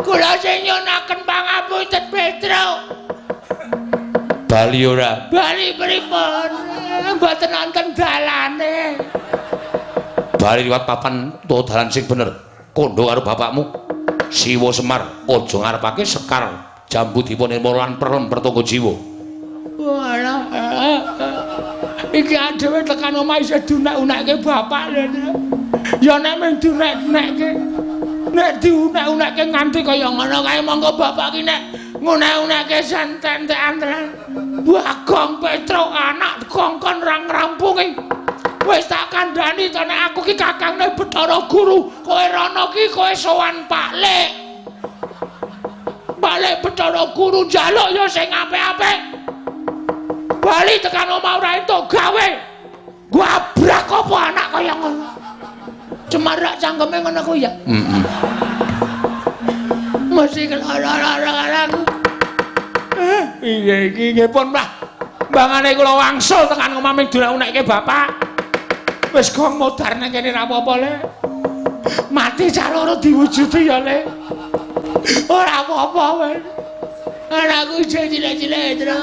Kula sing nyuwunaken pangapunten Petruk. Bali ora? Bali pripun? Mboten wonten dalane. Bali liwat papan utawa dalan sing bener. Kondo karo bapakmu Siwa Semar aja ngarepake sekar jambu dipa nirmala lan perlem pertangga jiwa. Walah. Iki dhewe tekan omah isih diunek-unekke bapak lho. Ya nek mung diunek-unekke. Nek diunek-unekke nganti kaya ngono kae monggo bapak ki nek ngunek-unekke santen-entekan tenan. Bagong Petruk anak kongkon ra ngrampungi. Wis tak kandhani to nek aku ki kakangne Bathara Guru, kowe rono ki kowe sowan Pak Lek. Pak Lek Bathara Guru njaluk ya sing apik-apik. Bali tekan omah ora entuk gawe. Gabrak apa anak kaya ngono. Cemarak cangkeme ngono kuwi ya. Heeh. Mesti kelara-lara aku. Piye iki nggih pun lah. Mbangane kula wangsul tekan omah ming diunek-unekke bapak. Wis gong modar nang kene ra apa-apa, Le. Mati cah loro diwujudi ya, Le. Ora apa-apa, wis. Anakku isih cilik-cilik, Tru.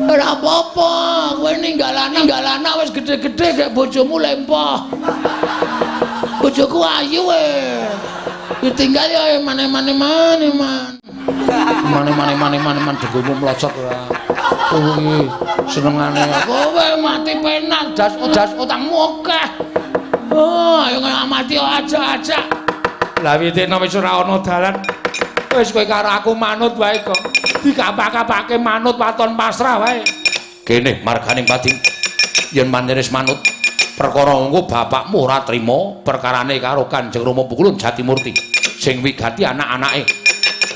Ora apa-apa, kowe ninggal anak wis gedhe-gedhe gek bojomu lempoh. Bojoku ayu e. Ditinggal ya mane-mane mane man. Mane-mane mane-mane man degomu mlocot ora. Kuwi senengane kowe mati penak das utangmu akeh. Oh, ayo mati aja-aja. Lah witene wis ora ana dalan. Wis kowe karo aku manut wae kok. Dikapak-kapake manut waton pasrah wae. Kene marganing pati yen mantenis manut perkara engko bapakmu ora trima perkarane karo Kanjeng Rama Pukulun Jatimurti sing wigati anak-anake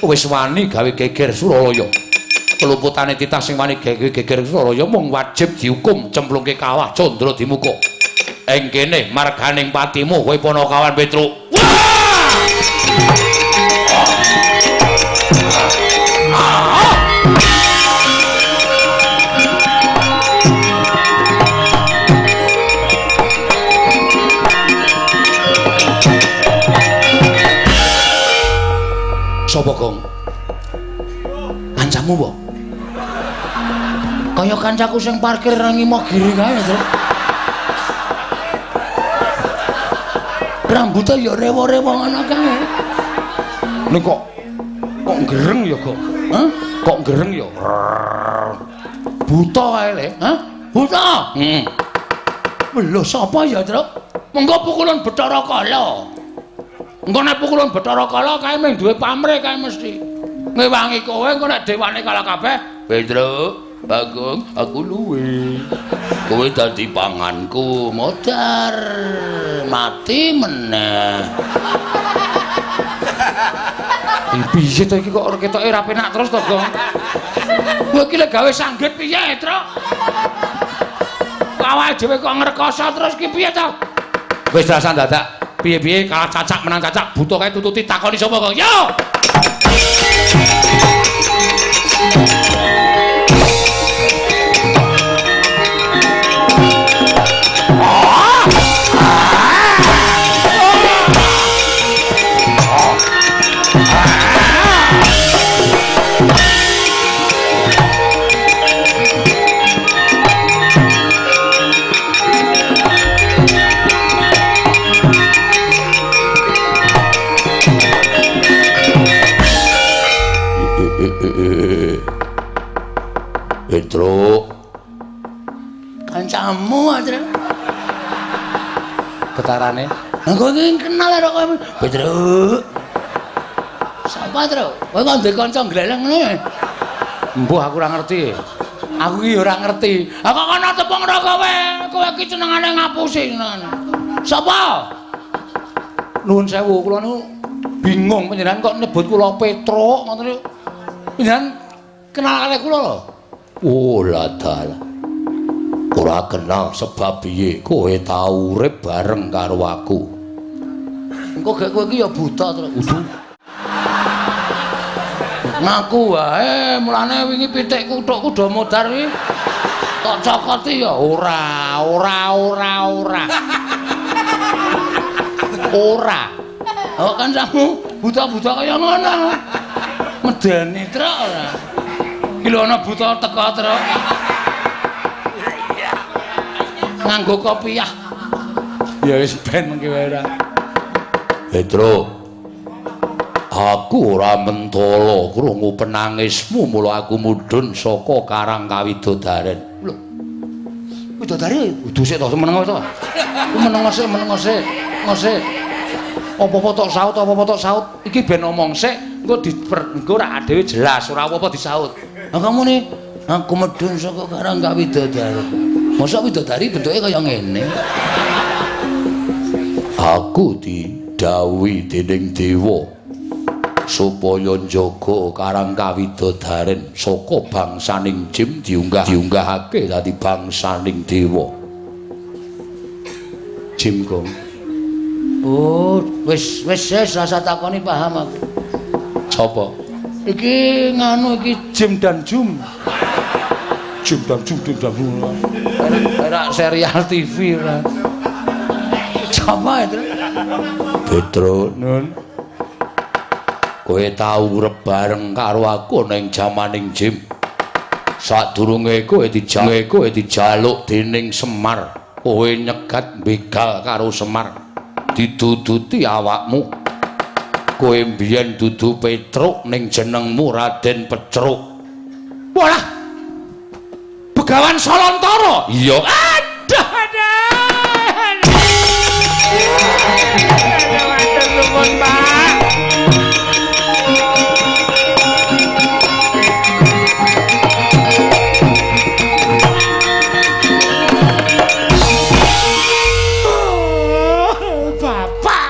wis wani gawe geger Suralaya. Keluputane titah sing wani gawe geger Suralaya mung wajib dihukum cemplungke kawah Candra Dimuka. Ing kene marganing patimu kowe Panakawan Petruk. Sapa Gong? Kancamu po? Kaya kancaku sing parkir nang Imogiri kae to. Rambute ya rewo-rewo ngono kae. Ning kok gereng ya, Gong? Hah? Kok gereng ya? Buta kae le. Hah? Buta? Heeh. Lho sapa ya, Truk? Mengko pukulan Bathara Kala. Engko nek pukulan Bathara Kala kae mung duwe pamrih kae mesti. Ngewangi kowe engko nek dewane kalah kabeh, Petruk, Bagong, aku luwe. Kowe dadi panganku, modar mati meneh. Piye to iki kok ora ketoke ora penak terus to, Gong? Kowe iki lek gawe sanggit piye, Truk? Awake dhewe kok ngrekoso terus ki piye to? Wis rasah dadak. Piye-piye kalah cacak menang cacak buta kae tututi takoni sapa Gong? Yo! Petruk. Kancamu aja. Getarane. Lah kowe iki kenal karo kowe. Petruk. Sapa, Truk? Kowe kok ndek kanca gleleng ngene? Mbuh aku ora ngerti. Aku iki ora ngerti. Ha kok kono tepung ro kowe. Kowe iki senengane ngapusi senengane. Sapa? Nuwun sewu, kula niku bingung panjenengan kok nyebut kula Petruk ngoten niku. Panjenengan kenal kalih kula lho. Oh, lah dalah. Ora kenal sebab piye kowe tau urip bareng karo aku. Engko gek kowe iki ya buta, Truk. Udu. Ngaku wae, mulane wingi pitikku thukku do modar iki. Tok cokoti ya ora, ora, ora, ora. Ora. Oh kancamu buta-buta kaya ngono. Medeni, Truk ora. Iki lho ana buta teka, Truk. Nganggo kopiah. Ya wis ben mengki wae ora. Petruk. Aku ora mentala krungu penangismu mula aku mudhun saka Karang Kawidodaren. Lho. Widodari kudu sik to meneng to. Ku meneng sik, meneng sik. Sik. Apa-apa tok saut, apa-apa tok saut. Iki ben omong sik, engko engko ora dhewe jelas, ora apa-apa disaut. Lah kamu nih, aku medhun saka Karang Kawidodaren. Mosok widodari bentuke kaya ngene. Aku didhawuhi dening dewa supaya njaga Karang Kawidodaren saka bangsaning jim diunggahake dadi bangsaning dewa. Jim Gong. Oh, wis wis wis rasa takoni paham aku. Sapa? Iki nganu iki Jim dan Jum. Jim dan Jum, Jim dan Jum. Ora serial TV ora. Sapa itu? Petruk, Nun. Kowe tau urip bareng karo aku ning jamaning Jim. Sadurunge kowe dijaluk dening Semar, kowe nyegat begal karo Semar. Diduduti awakmu. Kowe mbiyen dudu Petruk ning jenengmu Raden Pecruk. Walah. Begawan Salantara. Iya. Aduh, aduh. Matur nuwun, Pak. Bapak.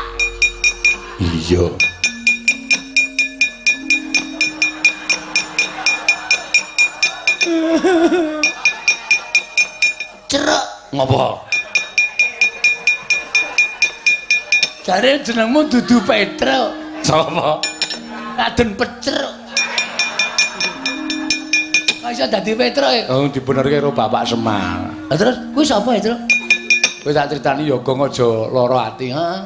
Iya. Cerek ngopo? Jare jenengmu dudu Petruk. Sapa? Raden Pecruk. Kok iso dadi Petruk e? Oh, dibenerke karo Bapak Semar. Lah terus kuwi sapa ya, Truk? Kowe tak critani ya Gong aja lara ati, heeh.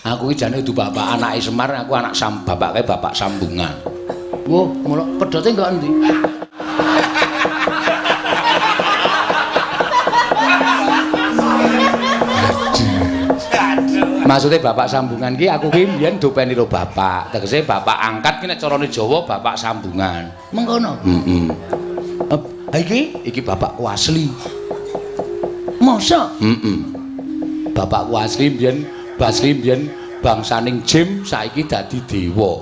Aku iki jane kudu bapak anake Semar, aku anak bapake bapak sambungan. Wah, mula pedote enggak endi? Maksudnya bapak sambungan ki aku ki mbiyen dopeni karo bapak. Tegese bapak angkat ki nek carane Jawa bapak sambungan. Mengkono. Heeh. Ha iki iki bapakku asli. Masa? Heeh. Bapakku asli mbiyen bangsaning Jim saiki dadi dewa.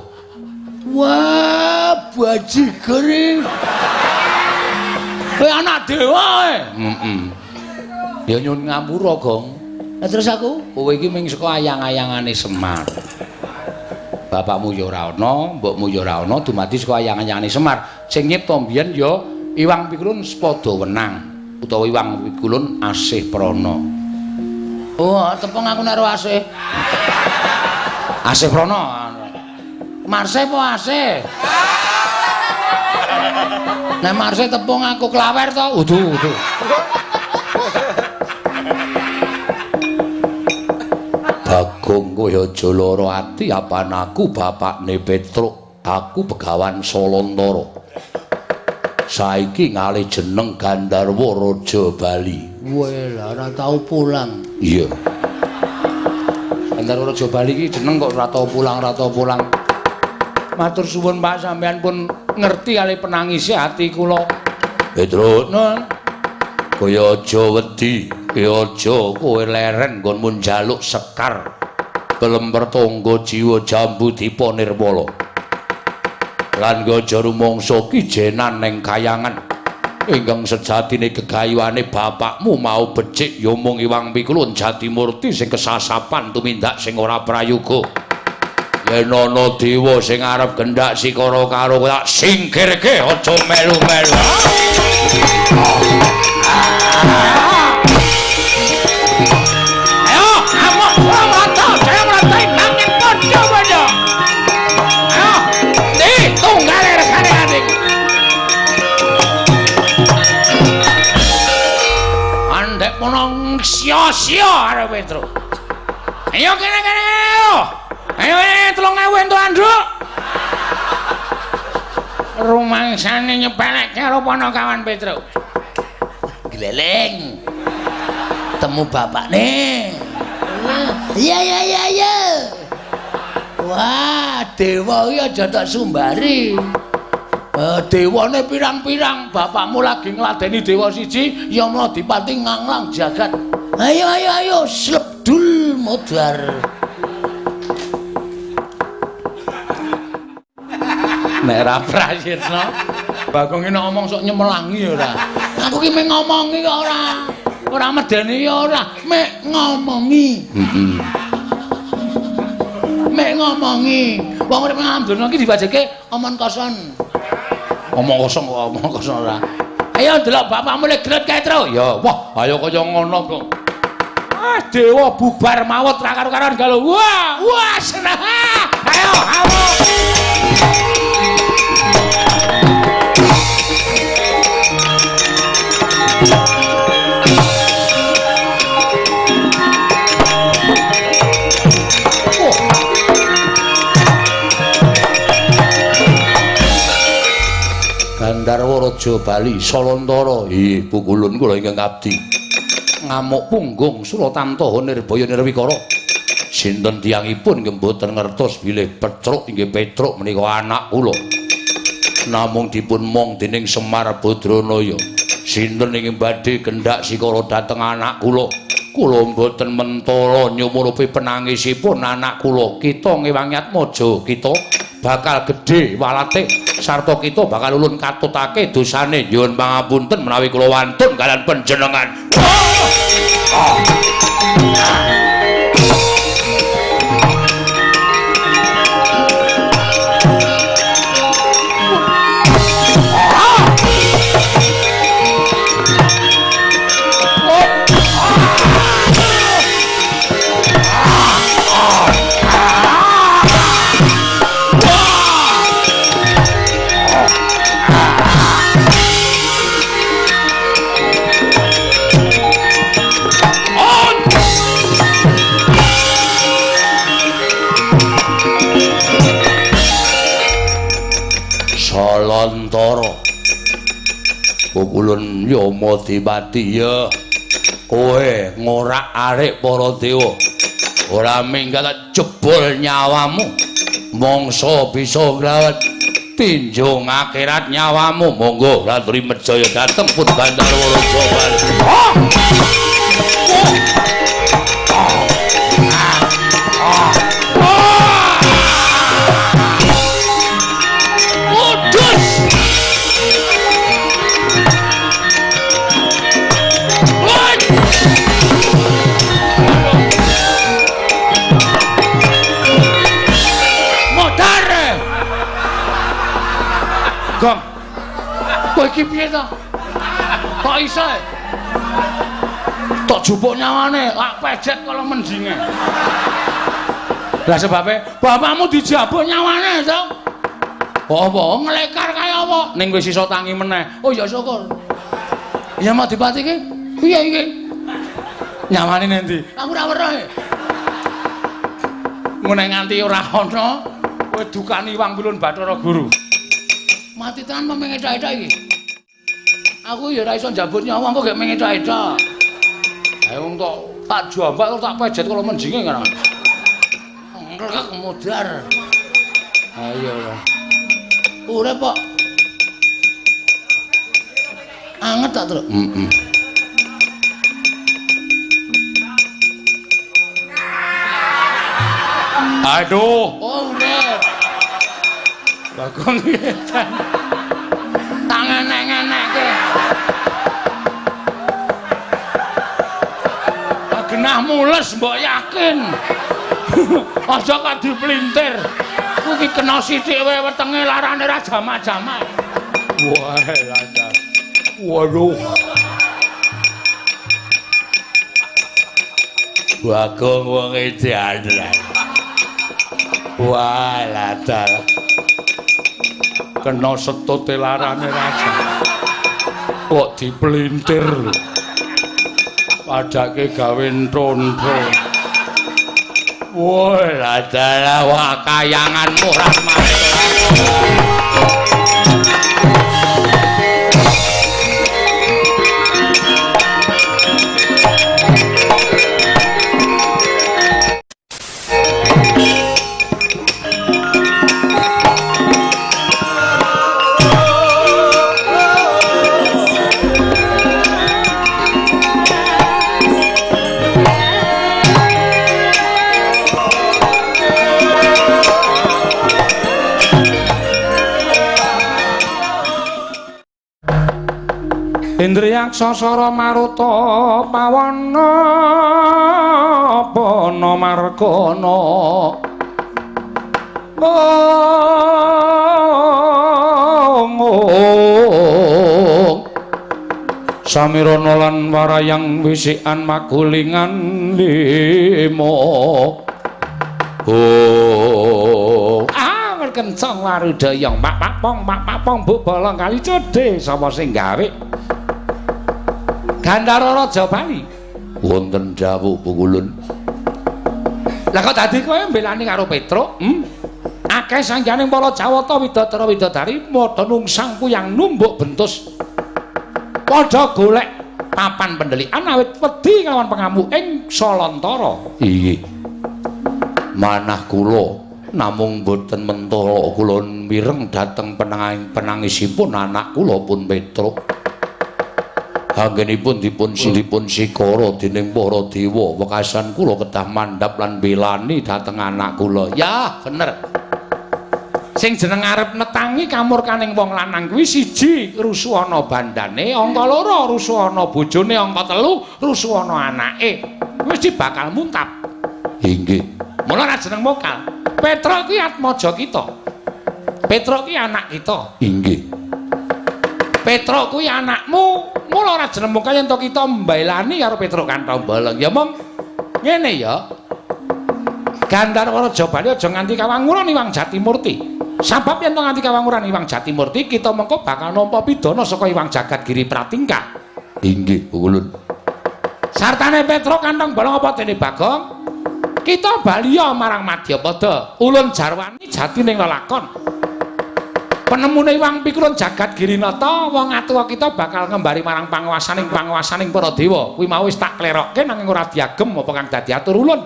Wah, bajigur iki. Kowe anak dewa e. Heeh. Ya nyun ngapura, Gong. Lah terus aku, kowe iki ming saka ayang-ayangane Semar. Bapakmu ya ora ana, mbokmu ya ora ana, dumadi saka ayang-ayangane Semar. Sing nyipta mbiyen ya Iwang Pikulun Sepada Wenang utawa Iwang Pikulun Asih Prana. Oh, tepung aku nek Asih. Asih Prana. Marse apa Asih? Nek Marse tepung aku klawer to. Udu, udu. Bagong kowe aja lara ati apan aku bapakne Petruk, aku Begawan Salantara. Saiki ngalih jeneng Gandharwa Raja Bali. Weh, lah ora tau pulang. Iya. Gandharwa Raja Bali iki jeneng kok ora tau pulang, ora tau pulang. Matur suwun Pak, sampean pun Ngerti kali penangise ati kula. Petruk, Nun. Kowe aja wedi, kowe aja kowe leren nggonmu njaluk sekar. Kelemper tangga jiwa jambu dipa nirmala. Lan aja rumangsa kijenan ning kayangan. Ingkang sejatine gegayuhane bapakmu mau becik ya mung Iwang Pikulun Jatimurti sing kesasapan tumindak sing ora prayoga. Yen ana dewa sing arep gendak sikara karo tak singkirke aja melu-melu. Ayo, amuk mata, jaya mata nanging padha-padha. Ayo, ndi tunggale regane adikku. Andek mono sia-sia arep Petruk. Ayo kene-kene ayo. Ayo 3000 entuk anduk. Rumangsane nyepelekke karo Panakawan Petruk. Gleleng. Temu bapakne. Iya iya iya iya. Wah, dewa iki aja tak sumbari. Dewane pirang-pirang, bapakmu lagi ngladeni dewa siji, Yama Dipati nganglang jagat. Ayo ayo ayo, slebdul modar. Nek ra prayitna, Bagong iki nek ngomong sok nyemelangi ora. Aku ki mung ngomongi kok ora. Ora medeni ya ora, mek ngomongi. Heeh. Mek ngomongi. Wong urip nang donya iki diwajibke omong kosong. Omong kosong kok omong kosong ora. Ayo ndelok bapakmu lek gelut kae, Tru. Ya, wah, ayo kaya ngono kok. Ah, dewa bubar mawut ra karo-karoan galo. Wah, wah seneng. Ayo, ayo. Gandharwa Raja Bali Salantara. Ih, pukulun kula ingkang abdi. Ngamuk punggung Suratantaha Nirbaya Nirwikara. Sinten tiyangipun nggih mboten ngertos bilih Petruk inggih Petruk menika anak kula. Namung dipun mong dening Semar Badranaya. Sinten ingkang badhe kendhak sikara dhateng anak kula? Kula mboten mentala nyumurupi penangisipun anak kula. Kita ngewangi atmaja kita bakal gedhe walate sarta kita bakal ulun katutake dosane. Nyuwun pangapunten menawi kula wantun kalian panjenengan. Salantara pukulun Yama Dipati ya kowe ngorak-arik para dewa ora minggat jebol nyawamu mangsa bisa nglawat tinjung akhirat nyawamu. Monggo laturi mejaya dhateng pun Gandharwa Raja Bali. Gong. Kowe iki piye to? Kok iso? Tok jupuk nyawane, lak pejet kala mendinge. Lah sebabe bapakmu dijabuk nyawane to. Apa nglekar kaya apa? Ning wis iso tangi meneh. Oh ya syukur. Ya mau dipati iki? Piye iki? Nyawane nendi? Aku ora weruh. Ngene nganti ora ana kowe dukani Iwang Pilun Bathara Guru. Mati tenan apa mengethok-ethok iki? Aku ya ora iso njabut nyawa kok gek mengethok-ethok. Ayo wong tok tak jambak terus tak pejet kala menjinge kan. Ngrek modar. Ayo. Urip kok Anget tak, Truk? Heeh. Aduh. Oh, urip. Bagong edan. Tangan-ngenekke. Genah mules mbok yakin. Aja kok dipelintir. Kuwi kena sithik wae wetenge larane ra jamak-jamak. Wah, lancar. Waduh. Bagong wong edan. Wah, lancar. Kena setute larane raja. Kok dipelintir lho. Padake gawe ntontho. Wah, lancar wah kayanganmu ora mati. Indriyaksa sara maruta pawana pana margana. Ong samirana lan warayang wisikan magulingan lima. Oh, ah kencang warudayang pak pak pong pak pak pong bu bolong kali codhe sapa sing gawe? Gandhara Raja Bali. Wonten dawuh Pukulun. Lah kok dadi kowe mbelani karo Petruk? Akeh sangganing para Jawata widadara widadari padha nungsang kuyang numbuk bentus. Padha golek papan pendelikan awit wedi kelawan pengamuk ing Salantara. Inggih. Manah kula namung boten mentala kula mireng dhateng penangisipun anak kula pun Petruk. Anggenipun dipun sikara dening para dewa, wekasan kula kedah mandhap lan belani dhateng anak kula. Ya, bener. Sing jeneng arep netangi kamurkaning wong lanang kuwi siji rusuhana bandane, angka loro rusuhana bojone, angka telu rusuhana anake. Mesti bakal muntap. Inggih. Mula ora jeneng mokal. Petruk kuwi atmaja kita. Petruk kuwi anak kita. Inggih. Petruk kuwi anakmu. Mula ora jeneng mokal yen to kita mbelani karo Petruk kanthong bolong. Ya mong ngene ya. Gandharwa Raja Bali aja nganti kawanguran Iwang Jatimurti. Sabab yen to nganti kawanguran Iwang Jatimurti, kita mengko bakal nampa pidana saka Iwang Jagat Giri Pratingkah. Inggih, Pukulun. Sartane Petruk kanthong bolong apa dene Bagong? Kita baliya marang Madyapada. Ulun jarwani jatining lelakon. Penemune Iwang Pikulun Jagat Girinata, wong atuwa kita bakal ngembari marang panguwasaning panguwasaning para dewa. Kuwi mau wis tak klerokke nanging ora diagem apa kang dadi atur ulun.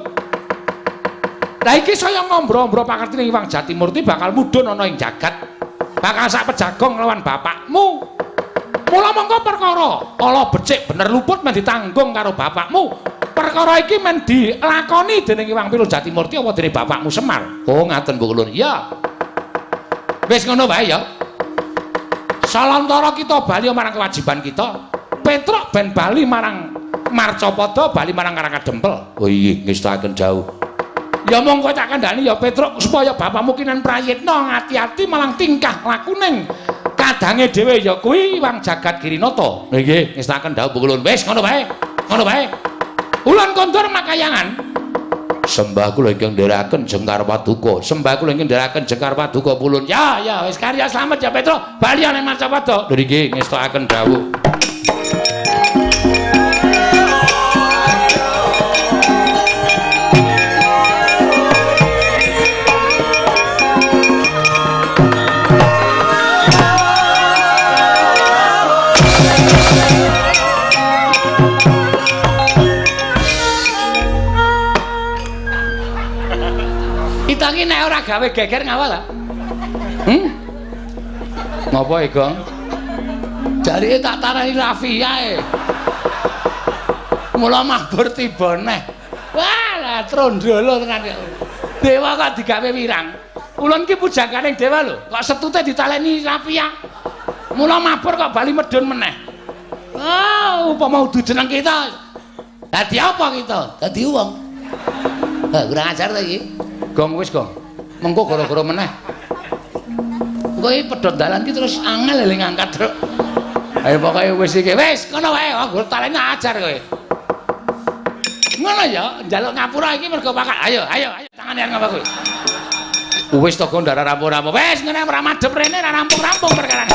Lah iki saya ngombro-ombro pakertine Iwang Jatimurti bakal mudhun ana ing jagat. Bakal sak pejagong lawan bapakmu. Mula mongko perkara ala becik bener luput men ditanggung karo bapakmu. Perkara iki men dilakoni dening Iwang Pikulun Jatimurti apa dening bapakmu Semar. Oh, ngaten Pukulun. Iya. Wis ngono wae ya. Salantara kita bali marang kewajiban kita. Petruk ben bali marang Marcapada, bali marang Karangkadempel. Oh iya, ngestakaken dawuh. Ya monggo tak kandhani ya Petruk supaya bapakmu kinen prayitna ngati-ati malang tingkah lakuning kadange dhewe ya kuwi Iwang Jagat Girinata. Nggih, ngestakaken dawuh Pukulun. Wis ngono wae. Ngono wae. Ulun kondur makayangan. Sembah kula ingkang ndherekaken jengkar paduka. Sembah kula ingkang ndherekaken jengkar paduka Pulun. Ya, ya wis karya slamet ya Petruk. Bali ning Marcapada. Lho nggih, ngestakaken dawuh. Kita iki nek ora gawe geger ngawal ta? Ngopo e, Gong? Jarike tak tarani Rafia e. Mula mabur tiba neh. Wah, lah trondolo tenan. Dewa kok digawe wirang. Ulun ki pujangganing dewa lho, kok setute ditaleni Rafia. Mula mabur kok bali medhun meneh. Ah, upama udu jeneng kita. Dadi apa kita? Dadi wong. Ha, kurang ajar ta iki. Gong wis, Gong. Mengko gara-gara meneh. Engko iki pedhot dalan ki terus angel le ngangkat, Truk. Ayo pokoke wis iki. Wis, ngono wae, aku taleni ajar kowe. Ngono ya, njaluk ngapura iki mergo pakat. Ayo, ayo, ayo tangane arep ngapa kowe. Wis to Gong ndara rampung-rampung. Wis ngene ora madhep rene ora rampung-rampung perkara.